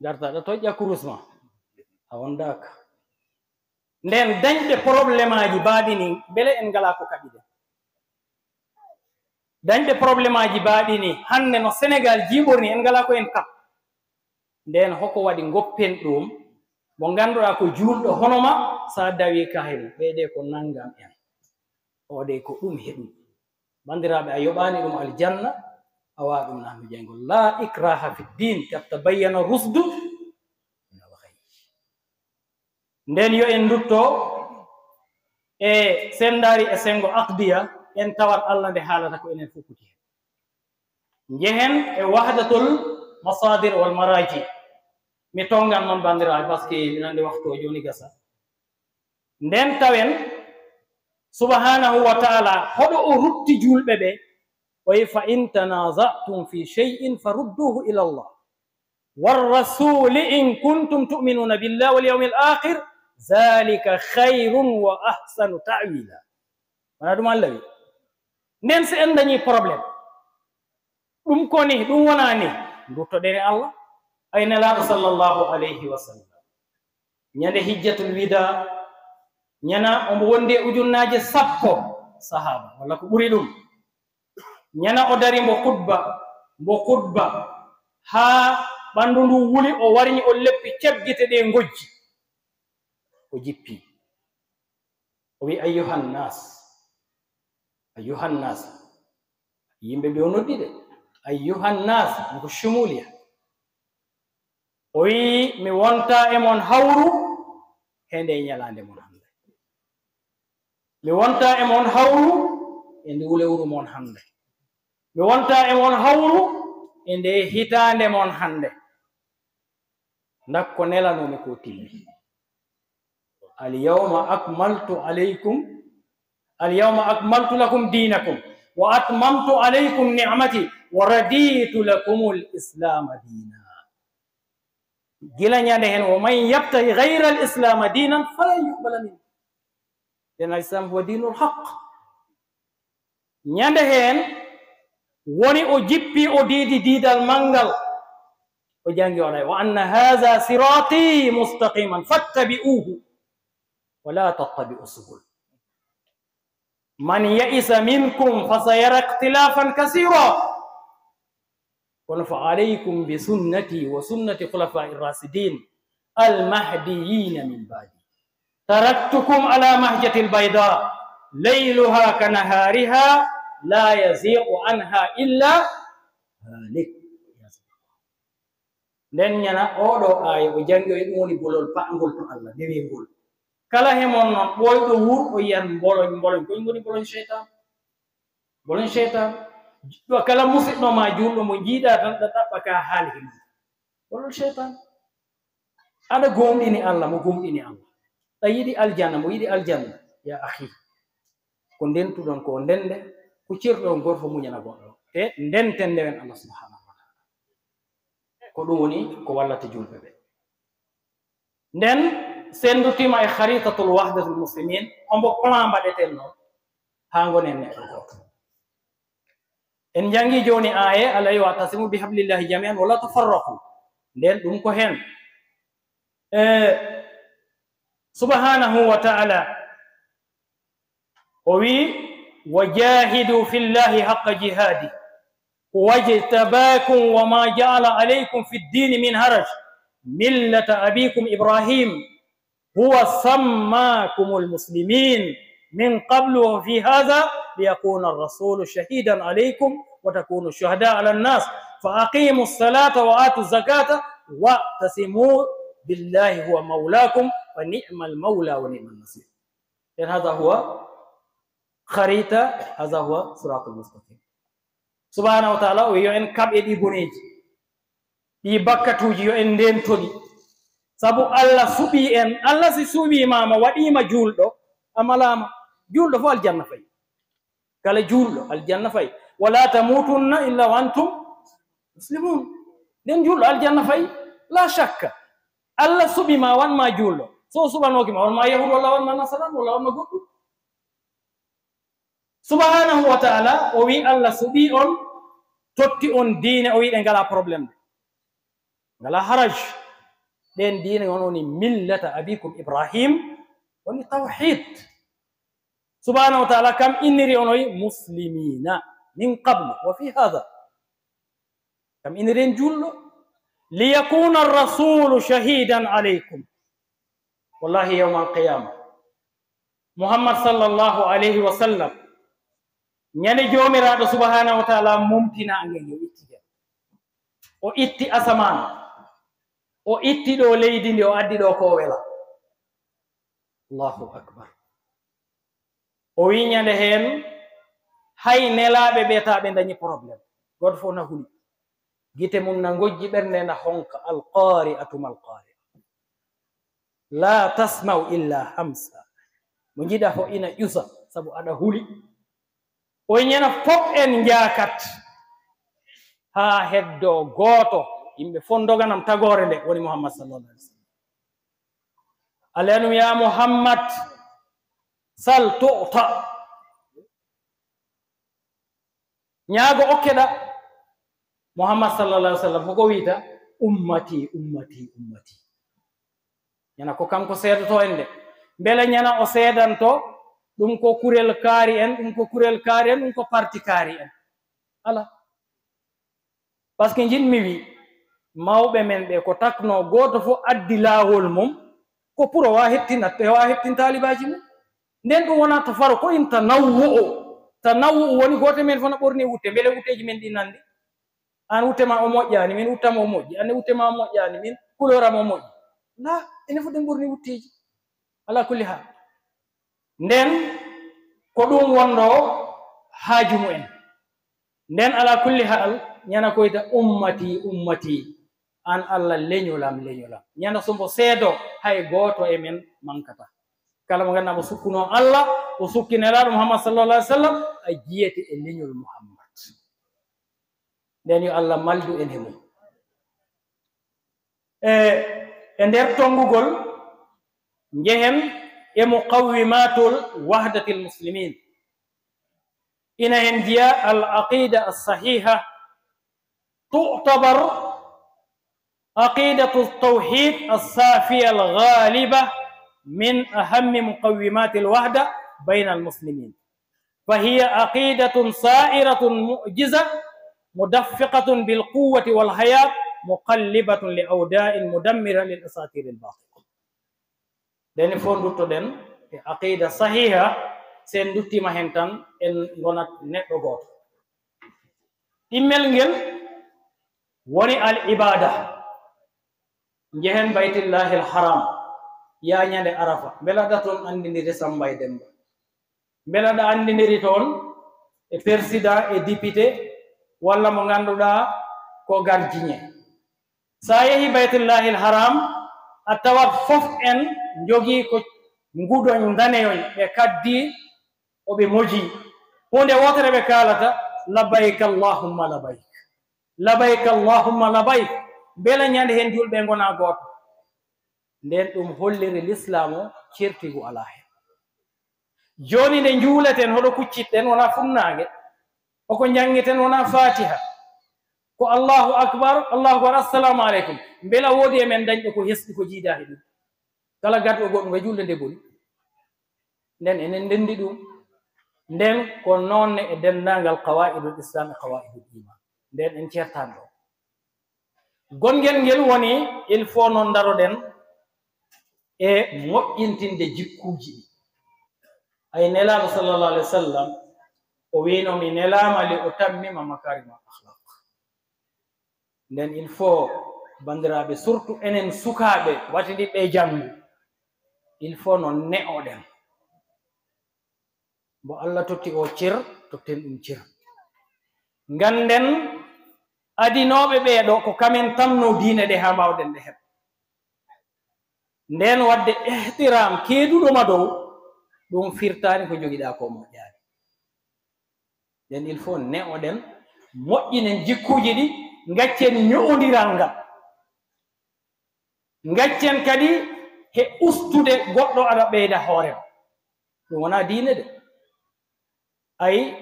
Garta ɗo toƴƴa kurus ma. A wondaaka. Nden dañɓe problemaaji baaɗi ni, mbele en ngalaa ko kaɓi ɗen? Dañɓe problemaaji baaɗi ni, hannde no Senegaal jiiɓori ni, en ngalaa ko en kaɓ. Nden hoko waɗi ngoppen ɗum, mo ngannduɗaa ko juulɗo hono ma, so a dawi kaayru, ɓeyde ko nanngam en. Oode ko ɗum heɗu. Banndiraaɓe, a yoɓaani ɗum aljanna, a waa ɗum nahnu jayngol. Laa ikraha fi diin, qad tabayyana rusdu minal ghayy. Nden yo en ndutto e senndaari e senngo aqdiya, en tawat Allah nde haalata ko enen fof kuti hen. Njehen e wahdatul masadir wal maraji. Mi tonngan noon, banndiraaɓe, parce que mi nandi waxtu o jooni gasa. Nden tawen, subhanahu wa ta'ala, hoɗo o rutti juulɓe ɓe, o wi, "Fa in tanaza'tum fi shay'in farudduhu ila Allah war rasuli in kuntum tu'minuna billahi wal yawmil akhir, zalika khayrun wa ahsanu ta'wila." Wona ɗum Allah wi. Nden so en dañi problème, ɗum ko ni, ɗum wona ni, nduttoɗen e Allah. Ay Nelaaɗo sallallahu alayhi wa sallam, ñande hijjatul wida, ñana omo wondi e ujunnaaje sappo sahaaba, walla ko ɓuri ɗum. Ñana o dari mbo khutba, mbo khutba, haa ɓanndu ndu wuli, o warñi, o leppi caggite ɗe ngojji, o jippi. O wi, "Ayyuhan nas, ayyuhan nas." Yimɓe ɓe o noddi ɓe, "Ayyuhan nas," ɗum ko shumuliya. O wi, "Mi wonta e mon hawru he nde ñalaande mon hannde. Mi wonta e mon hawru e nde wulewru mon hannde. Mi wonta e mon hawru e nde hitaande mon hannde. Ndak ko nelanoomi ko timmi. Al yawma akmaltu alaykum, al yawma akmaltu lakum dinakum, wa atmamtu alaykum ni'mati, wa raditu lakumul islama dina." Gila ñande heen, "Wa man yabtaghi ghayra al-islama dinan falan yuqbala minhu." Nden al-islam huwa dinul haq. Ñande heen woni o jippi, o diidi diidal manngal. O janngi o lay, "Wa anna hadha sirati mustaqiman fattabi'uhu wa la tattabi'u subul." "Man ya'isa minkum fasayara ikhtilafan kathira. Kono fa alaykum bi sunnati wa sunnati khulafa'i rashidin al mahdiyina min ba'di. Taraktukum ala mahjatil bayda layluha ka nahariha la yazighu anha illa halik." Nden ñande oɗo aaya o janngi, o ɗum woni bolol pa'ngol to Allah, newingol. Kala he mon noon, ɓooyɗo wuur, o yiyan mboloñ, mboloñ. Ko ngoni mboloñ? Seytaan. Mboloñ seytaan. Ɗo kala musiɗɗo ma juulɗo mo jiiɗa tan, ɗa ɗaɓɓa ka haali himo. Mboloñ seytaan. Aɗa gomɗini Allah, mo gomɗini Allah. Ɗa yiɗi aljanna, mo yiɗi aljanna. Ya akhi, ko ndentuɗon ko ndende, ko cirɗon goto fof muñana goɗɗo. Te ndenten ndewen Allah subhanahu wa ta'ala. Ko ɗum woni ko wallata juulɓe ɓe. Nden, sen nduttiima e kharitatul wahdatul muslimin, hombo plan mbaɗeten noon haa ngonen neɗɗo gooto? En njanngi jooni aaye, "Alayhi wa atasimu bi hablillahi jami'an wa la tafarraqu." Nden ɗum ko heen. Eh, subhanahu wa ta'ala, o wi, "Wa jahidu fillahi haqqa jihadi, huwa jtabakum wa ma ja'ala alaykum fid dini min haraj, millata abikum Ibrahim, huwa sammakumul muslimin min qablu wa fi hadha liyakuna ar-rasulu shahidan alaykum wa takunu shuhada ala an-nas, fa aqimu as-salata wa atu az-zakata wa tasimu billahi huwa mawlakum fa ni'mal mawla wa ni'man nasir." Nden, hadha huwa kharita, hadha huwa siratul mustaqim. Subhanahu wa ta'ala o wi yo en kaɓe ɗi boneeji, ɗi bakkatuuji, yo en ndeentoɗi. Sabu Allah suɓii en, Allah si suɓii ma, mo waɗii ma juulɗo, a malaama. Juulɗo fof aljanna fayi. Kala juulɗo aljanna fayi. "Wala tamutunna illa wa antum muslimun." Nden juulɗo aljanna fayi, la shakka. Allah suɓi ma, wan ma juulɗo. So o suɓanooki ma, wan ma yahuud, walla wan ma nasaraan, walla wan ma goɗɗum. Subhanahu wa ta'ala, o wi Allah suɓii on, totti on diine, o wi ɗe ngalaa problème, ɗe ngalaa haraj. Ɗen diine on woni millata abikum Ibrahim, woni tawhid. Subhanahu wa ta'ala kam inniri on o wi muslimina min qablu wa fi hadha. Kam inniri en juulɗo. "Liyakuna ar-rasulu shahidan alaykum." Wallahi, yawmal qiyama, Muhammad sallallahu alayhi wa sallam, ñande Joomiraaɗo subhanahu wa ta'ala momtina nge, nge itti nge. O itti asamaan, o itti ɗo leydi ndi, o addi ɗo ko wela. Allahu akbar. O wi ñande heen, hay nelaaɓe ɓe taa ɓe dañi problème. Gooto fof na huli. Gite mum na ngojji, ɓernde na honka. Al-qari'atu mal qari'a. La tasma'u illa hamsa. Mo njiɗa fof ina ƴusa, sabu aɗa huli. O wi ñande fof en njaakat haa heddo gooto, yimɓe fof ndoganam tagoore nde woni Muhammad sallallahu alaihi wasallam. Alaa ɗum, ya Muhammad, sal tu'ta. Ñaago okkeɗa. Muhammad sallallahu alaihi wasallam ko ko wiita? Ummati, ummati, ummati. Ñande ko kanko seedoto en de. Mbele ñande o seedanto ɗum ko kurel kaari en, ɗum ko kurel kaari en, ɗum ko parti kaari en? Alaa. Parce que njiɗmi wi, mawɓe men ɓe ko takno gooto fof addi laawol mum, ko pour o waa hettin, o waa hettin taalibaaji mum. Nden ɗum wonaa tafaro, ko in tanawwu'u. Tanawwu'u woni gooto men fof na ɓorni wutte, mbele wutteeji men ɗi nandi? Aan wutte ma o moƴƴaani, min wutte am o moƴƴi, aan wutte ma o moƴƴaani, min couleur am o moƴƴi. Na, enen fof ɗen ɓorni wutteeji. Alaa kulli haal. Nden ko ɗum wonɗo haaju mumen. Nden alaa kulli haal, ñande ko wiita ummati, ummati, aan Allah leñol am, leñol am. Ñande so mbo seedo, hay gooto e men mankata. Kala mo ngannduɗaa mo sukkunoo Allah, o sukki Nelaaɗo Muhammad sallallahu alaihi wasallam, a jiyete e leñol Muhammad. Nden yo Allah maldu en e mum. E, e nder tonngugol, njehen e muqawwimatul wahdatil muslimin. Ina heen njiya al aqida as sahiha tu'tabar aqidatu tawhid as safiya al ghaliba min ahammi muqawwimatil wahda bayna al muslimin. فهي عقيدة سائرة معجزة مدفقة بالقوة والحياة مقلبة لأوداع مدمرة للأساطير الباطلة. Ɗen fof nduttoɗen e aqida sahiha, sen nduttima hen tan en ngonat neɗɗo gooto. Ɗimmel ngel woni al ibada. Njehen Baytillahi al Haram, yaa ñande Arafa, mbela aɗa toon anndindiri Samba e Demba? Mbela aɗa anndindiri toon e persidan e député walla mo ngannduɗaa ko gardien? So a yehi Baytillahi al Haram, a tawat fof en njogii ko ngudoñ ndaneyoñ, ɓe kaddi o ɓe moji. Huunde wootere ɓe kaalata, "Labbayk Allahumma labbayk. Labbayk Allahumma labbayk." Mbela ñande heen julɓe ngona gooto? Nden ɗum holliri Lislaam o certigu alaa heen. Jooni nde njuuleten, hoɗo kuccitɗen, wona funnaange. Hoko njanngeten, wona Fatiha. Ko Allahu Akbar, Allahu Akbar, Assalamu aleykum. Mbela woodi e men dañɗo ko hesɗi ko jiidaaki ɗum? Kala gadɗo goɗɗum e julde nde boni. Nden enen ndenndi ɗum. Nden ko noon ne e denndaangal qawaa'idul Islam e qawaa'idul iman. Nden en ceertan ɗo. Gongel ngel woni, il faut noon ndaroɗen e moƴƴintinde jikkuuji ɗi. Ay Nelaaɗo sallallahu alaihi wasallam, o wiino, "Mi nelaama li utammima makarimal akhlaq." Nden il faut, banndiraaɓe, surtout enen sukaaɓe watidiɓɓe e janngu, il faut no ne'oɗen. Mbo Allah totti o cir, totten ɗum cir. Ngannden adinooɓe ɓee ɗo ko kamen tamno diine ɗe haa mbaawɗen ɗe heɓ. Nden waɗde ihtiram keeduɗo ma dow, ɗum firtaani ko jogiɗaa ko moƴƴaani. Nden il faut ne'oɗen, moƴƴinen jikkuuji ɗi, ngaccen ño'ondiral ngal. Ngaccen kadi he ustude goɗɗo aɗa ɓeyda hoore ma. Ɗum wonaa diine de. Ay,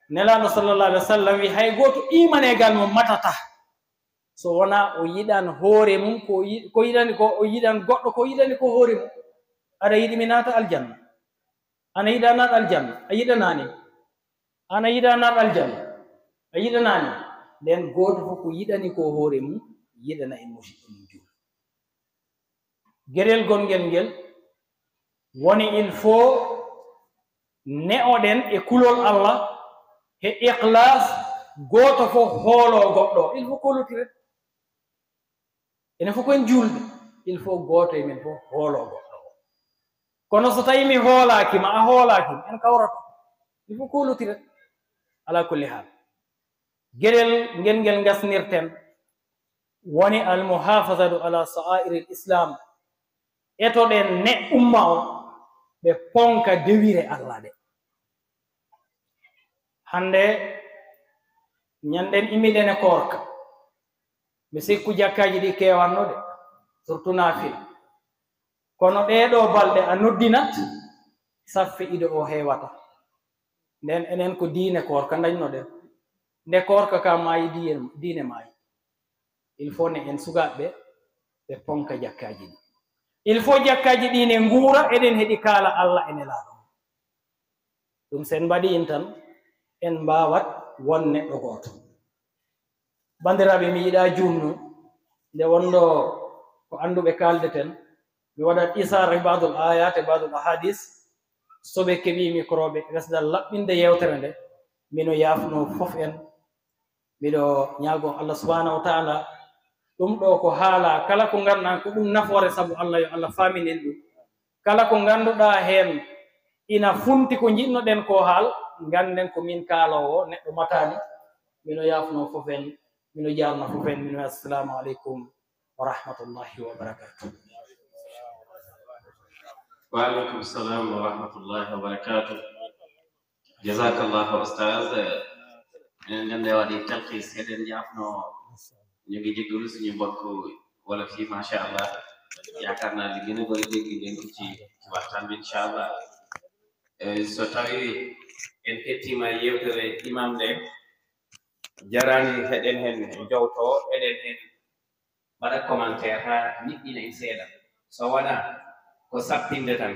Nelaaɗo sallallahu alaihi wasallam wi, "Hay gooto imaneegal mum matata so wonaa o yiɗan hoore mum ko yi-, ko yiɗani ko, o yiɗan goɗɗo ko yiɗani ko hoore mum." Aɗa yiɗi mi naata aljanna? Ana yiɗa naat aljanna? A yiɗanaani. Ana yiɗa naat aljanna? A yiɗanaani. Nden gooto fof ko yiɗani ko hoore mum, yiɗana e musiɗɗo mum juul. Geɗel gongel ngel woni, il faut ne'oɗen e kulol Allah, he ikhlas, gooto fof hoolo goɗɗo. Il faut kolotiren. Enen fof ko en juulɓe. Il faut gooto e men fof hoolo goɗɗo o. Kono so tawi mi hoolaaki ma, a hoolaaki ma, en kawroto. Il faut kolotiren. Ala kulli haal. Geɗel ngel ngel ngasnirten woni al muhafazatu ala sa'airil Islam. Etoɗen ne umma o ɓe ponka dewire Allah ɗe. Hannde ñanden imiɗen e koorka. Mi sikku jakkaaji ɗi keewanno de, surtout naafila. Kono ɗee ɗoo balɗe a noddinat, saffe ido o heewata. Nden enen ko diine koorka ndañnoɗen. Nde koorka ka maayi, diyen-, diine maayi. Il faut ne en sukaaɓe ɓe ponka jakkaaji ɗi. Il faut jakkaaji ɗi ne nguura, eɗen heɗi kaala Allah e Nelaaɗo. Ɗum sen mbaɗi in tan, en mbaawat won neɗɗo gooto. Banndiraaɓe, mi yiɗaa juumnu, nde wonno ko annduɓe kaaldeten, mi waɗat isaara e baadul ayat e baadul ahadis. So ɓe keɓii micro ɓe resdal laɓɓinde yeewtere nde, mino yaafnoo fof en. Miɗo ñaago Allah subhanahu wa ta'ala, ɗum ɗo ko haala, kala ko ngannduɗaa ko ɗum nafoore sabu Allah, yo Allah faaminen ɗum. Kala ko ngannduɗaa heen ina funti ko njiɗnoɗen ko haal, ngannden ko min kaaloowo, neɗɗo mataani. Mino yaafnoo fof en, mino jaarnoo fof en, mino assalamu aleykum wa rahmatullahi wa barakatuh. Wa aleykum salam wa rahmatullahi wa barakatuh. Jazakallahu, Oustaz. Enen nganndi a waɗi talxiis, eɗen njaafnoo, ñu ngi jéggalu suñu mbokk Wala fii, machallah. Yaakaar naa li gën a bëri dégg ngeen ko ci ci waxtaan bi, inchallah. Eh, so tawi en kettima yewtere imam nde, jarani heɗen hen jowto, eɗen hen mbaɗa commentaire ha niɓɓina en seeɗa. So wona ko sappinde tan,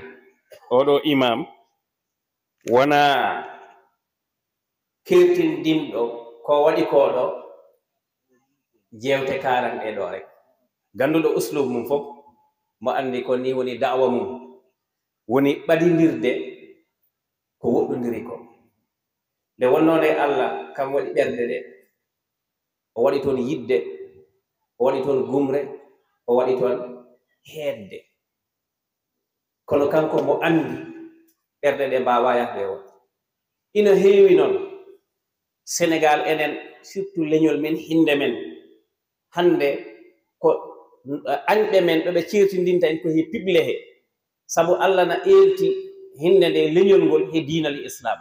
oɗo imam wona kertindinɗo ko waɗi ko ɗo. Jewte karan ɗe ɗo rek, ganduɗo uslub mum fof mo andi ko ni woni da'wa mum, woni ɓadindirde ko woɗɗodiri ko. Nde wonno nde, Allah kam waɗi ɓerɗe ɗe, o waɗi toon yidde, o waɗi toon gumre, o waɗi toon heedde. Kono kanko mo andi ɓerɗe ɗe mbawa yahde o. Ina heewi noon Sénégal, enen, surtout leñol men, hinde men, hande ko añɓe men ɓe ɓe ceertindinta en ko he piɓle he. Sabu Allah na eelti hinde nde leñol ngol he diinal Islam.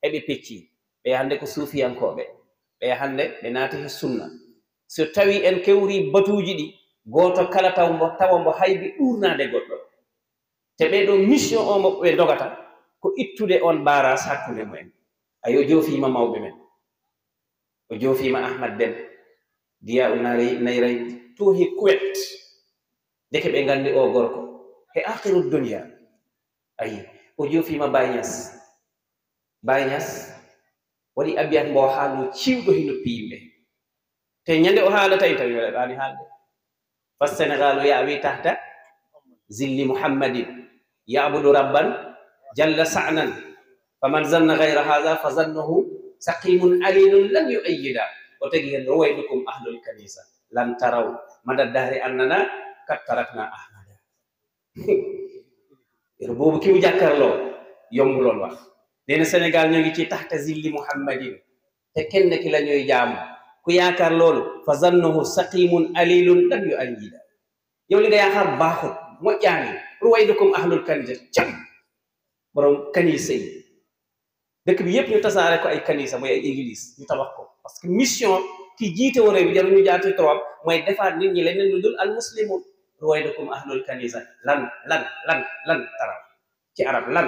Eɓe pecci, ɓe hande ko suufiyankooɓe, ɓe hande ɓe naati he sunna. So tawi en kewri batuuji ɗi, gooto kala taw mbo, tawa mbo haybi ɗuurnaade goɗɗo. Te ɓee ɗo mission o mo ɓe dogata ko ittude on baras hakkunde mumen. Ayo, o joofiima mawɓe men. O joofiima Ahmad Dem, Diya u Nayray-, Nayray, to he Kuwet. Ndeke ɓe nganndi o gorko. He akhiru dunya. Ayi, o joofiima Baye Niass. Baye Niass waɗi abiyat mbo haalu ciwɗo he noppi yimɓe. Te ñande o haalata en tawi weɗaɗaani haalde. Fa Senegalu yaawi tahta zilli Muhammadin. Ya'budu rabban jalla sa'nan. Faman zanna ghayra hadha fa zannuhu saqimun alilun lan yu'ayyida. O tagi hen ruwaydukum ahlul kanisa. Lan taraw mada dahri annana kad tarakna Ahmada. Ero boobu ki mu jàkkaarloo yombul woon wax. Nee na Sénégal ñoo ngi ci taxta zilli Muhammadin, te kenn ki la ñuy jaamu. Ku yaakaar loolu, fa zannuhu saqimun alilun lan yu ayyida. Yow li nga yaakaar baaxul, moƴƴaani. Ruwaydukum ahlul kanisa, cam borom kanisa yi. Dëkk bi yépp ñu tasaare ko ay kanisa, mooy ay église, ñu tabax ko. Parce que mission ki jiite woon réew bi, jarul ñu jaar ci turam, mooy defaat nit ñi leneen lu dul al muslimun. Ruwaydukum ahlul kanisa, lan, lan, lan, lan taraw. Ci arab, lan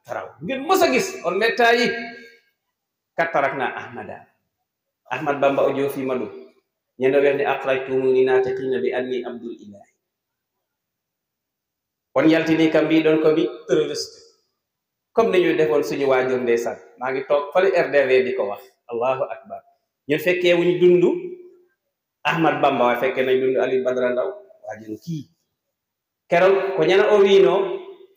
taraw. Ngeen mës a gis, on mettaayi. Kat tarakna Ahmada. Ahmad Bamba o joofiima ɗum. Ñande o wiyande, "Akhrajtumuni natiqina bi anni abdul ilahi." On yaltini kam, mbiɗon ko mi terroriste. Comme ni ñu defoon suñu waajur, ndeysaan. Maa ngi toog fële R D V di ko wax. Allahu akbar. Ñun fekkee wuñ dundu Ahmad Bamba, waaye fekkee nañ dundu Aliou Badara Ndaw. Waajur kii. Keroog ko ñande o wiino,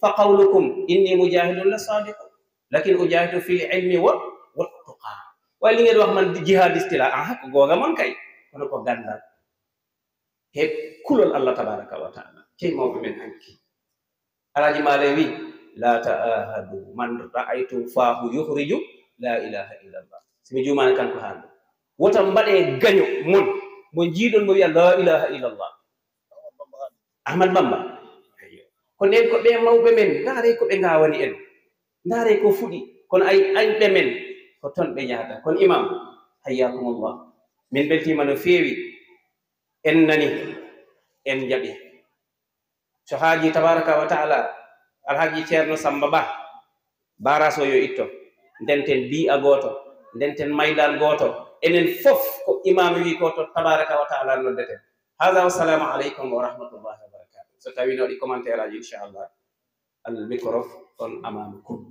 "Fa qawlukum inni mujahidun la sadiqun. Lakin ujahidu fil ilmi wa, wa tuqa." Waaye li ngeen wax man jihadiste la, ah, ko googa mon kay. Kono ko gandal. He kulol Allah tabaraka wa taala. Key mawɓe men hanki. Alhaji Maale wi, "La ta'ahadu man ra'aytum fahu yukhriju la ilaha illallah." Si mi juumaani kanko haalde. Wota mbaɗe gaño mon, mo njiiɗon mo wiya, "La ilaha illallah." Ahmad Bamba. Ko nden ko ɓe mawɓe men, ndaare ko ɓe ngawani en. Ndaare ko fuɗi, kono ay, añɓe men, ko toon ɓe njahata. Kono imam, hayyakumullah. Min beltiima no feewi. En nani, en njaɓi. So haaji tabaraka wa taala, Alhaji Ceerno Samba Ba, baras o yo itto. Ndenten bi'a gooto, ndenten maydan gooto. Enen fof ko imam wi ko to tabaraka wa taala noddeten. Hada, wassalamu aleykum wa rahmatullahi wa barakatuh. So tawi no waɗi commentaire aji, inchallah, al microphone amamakum.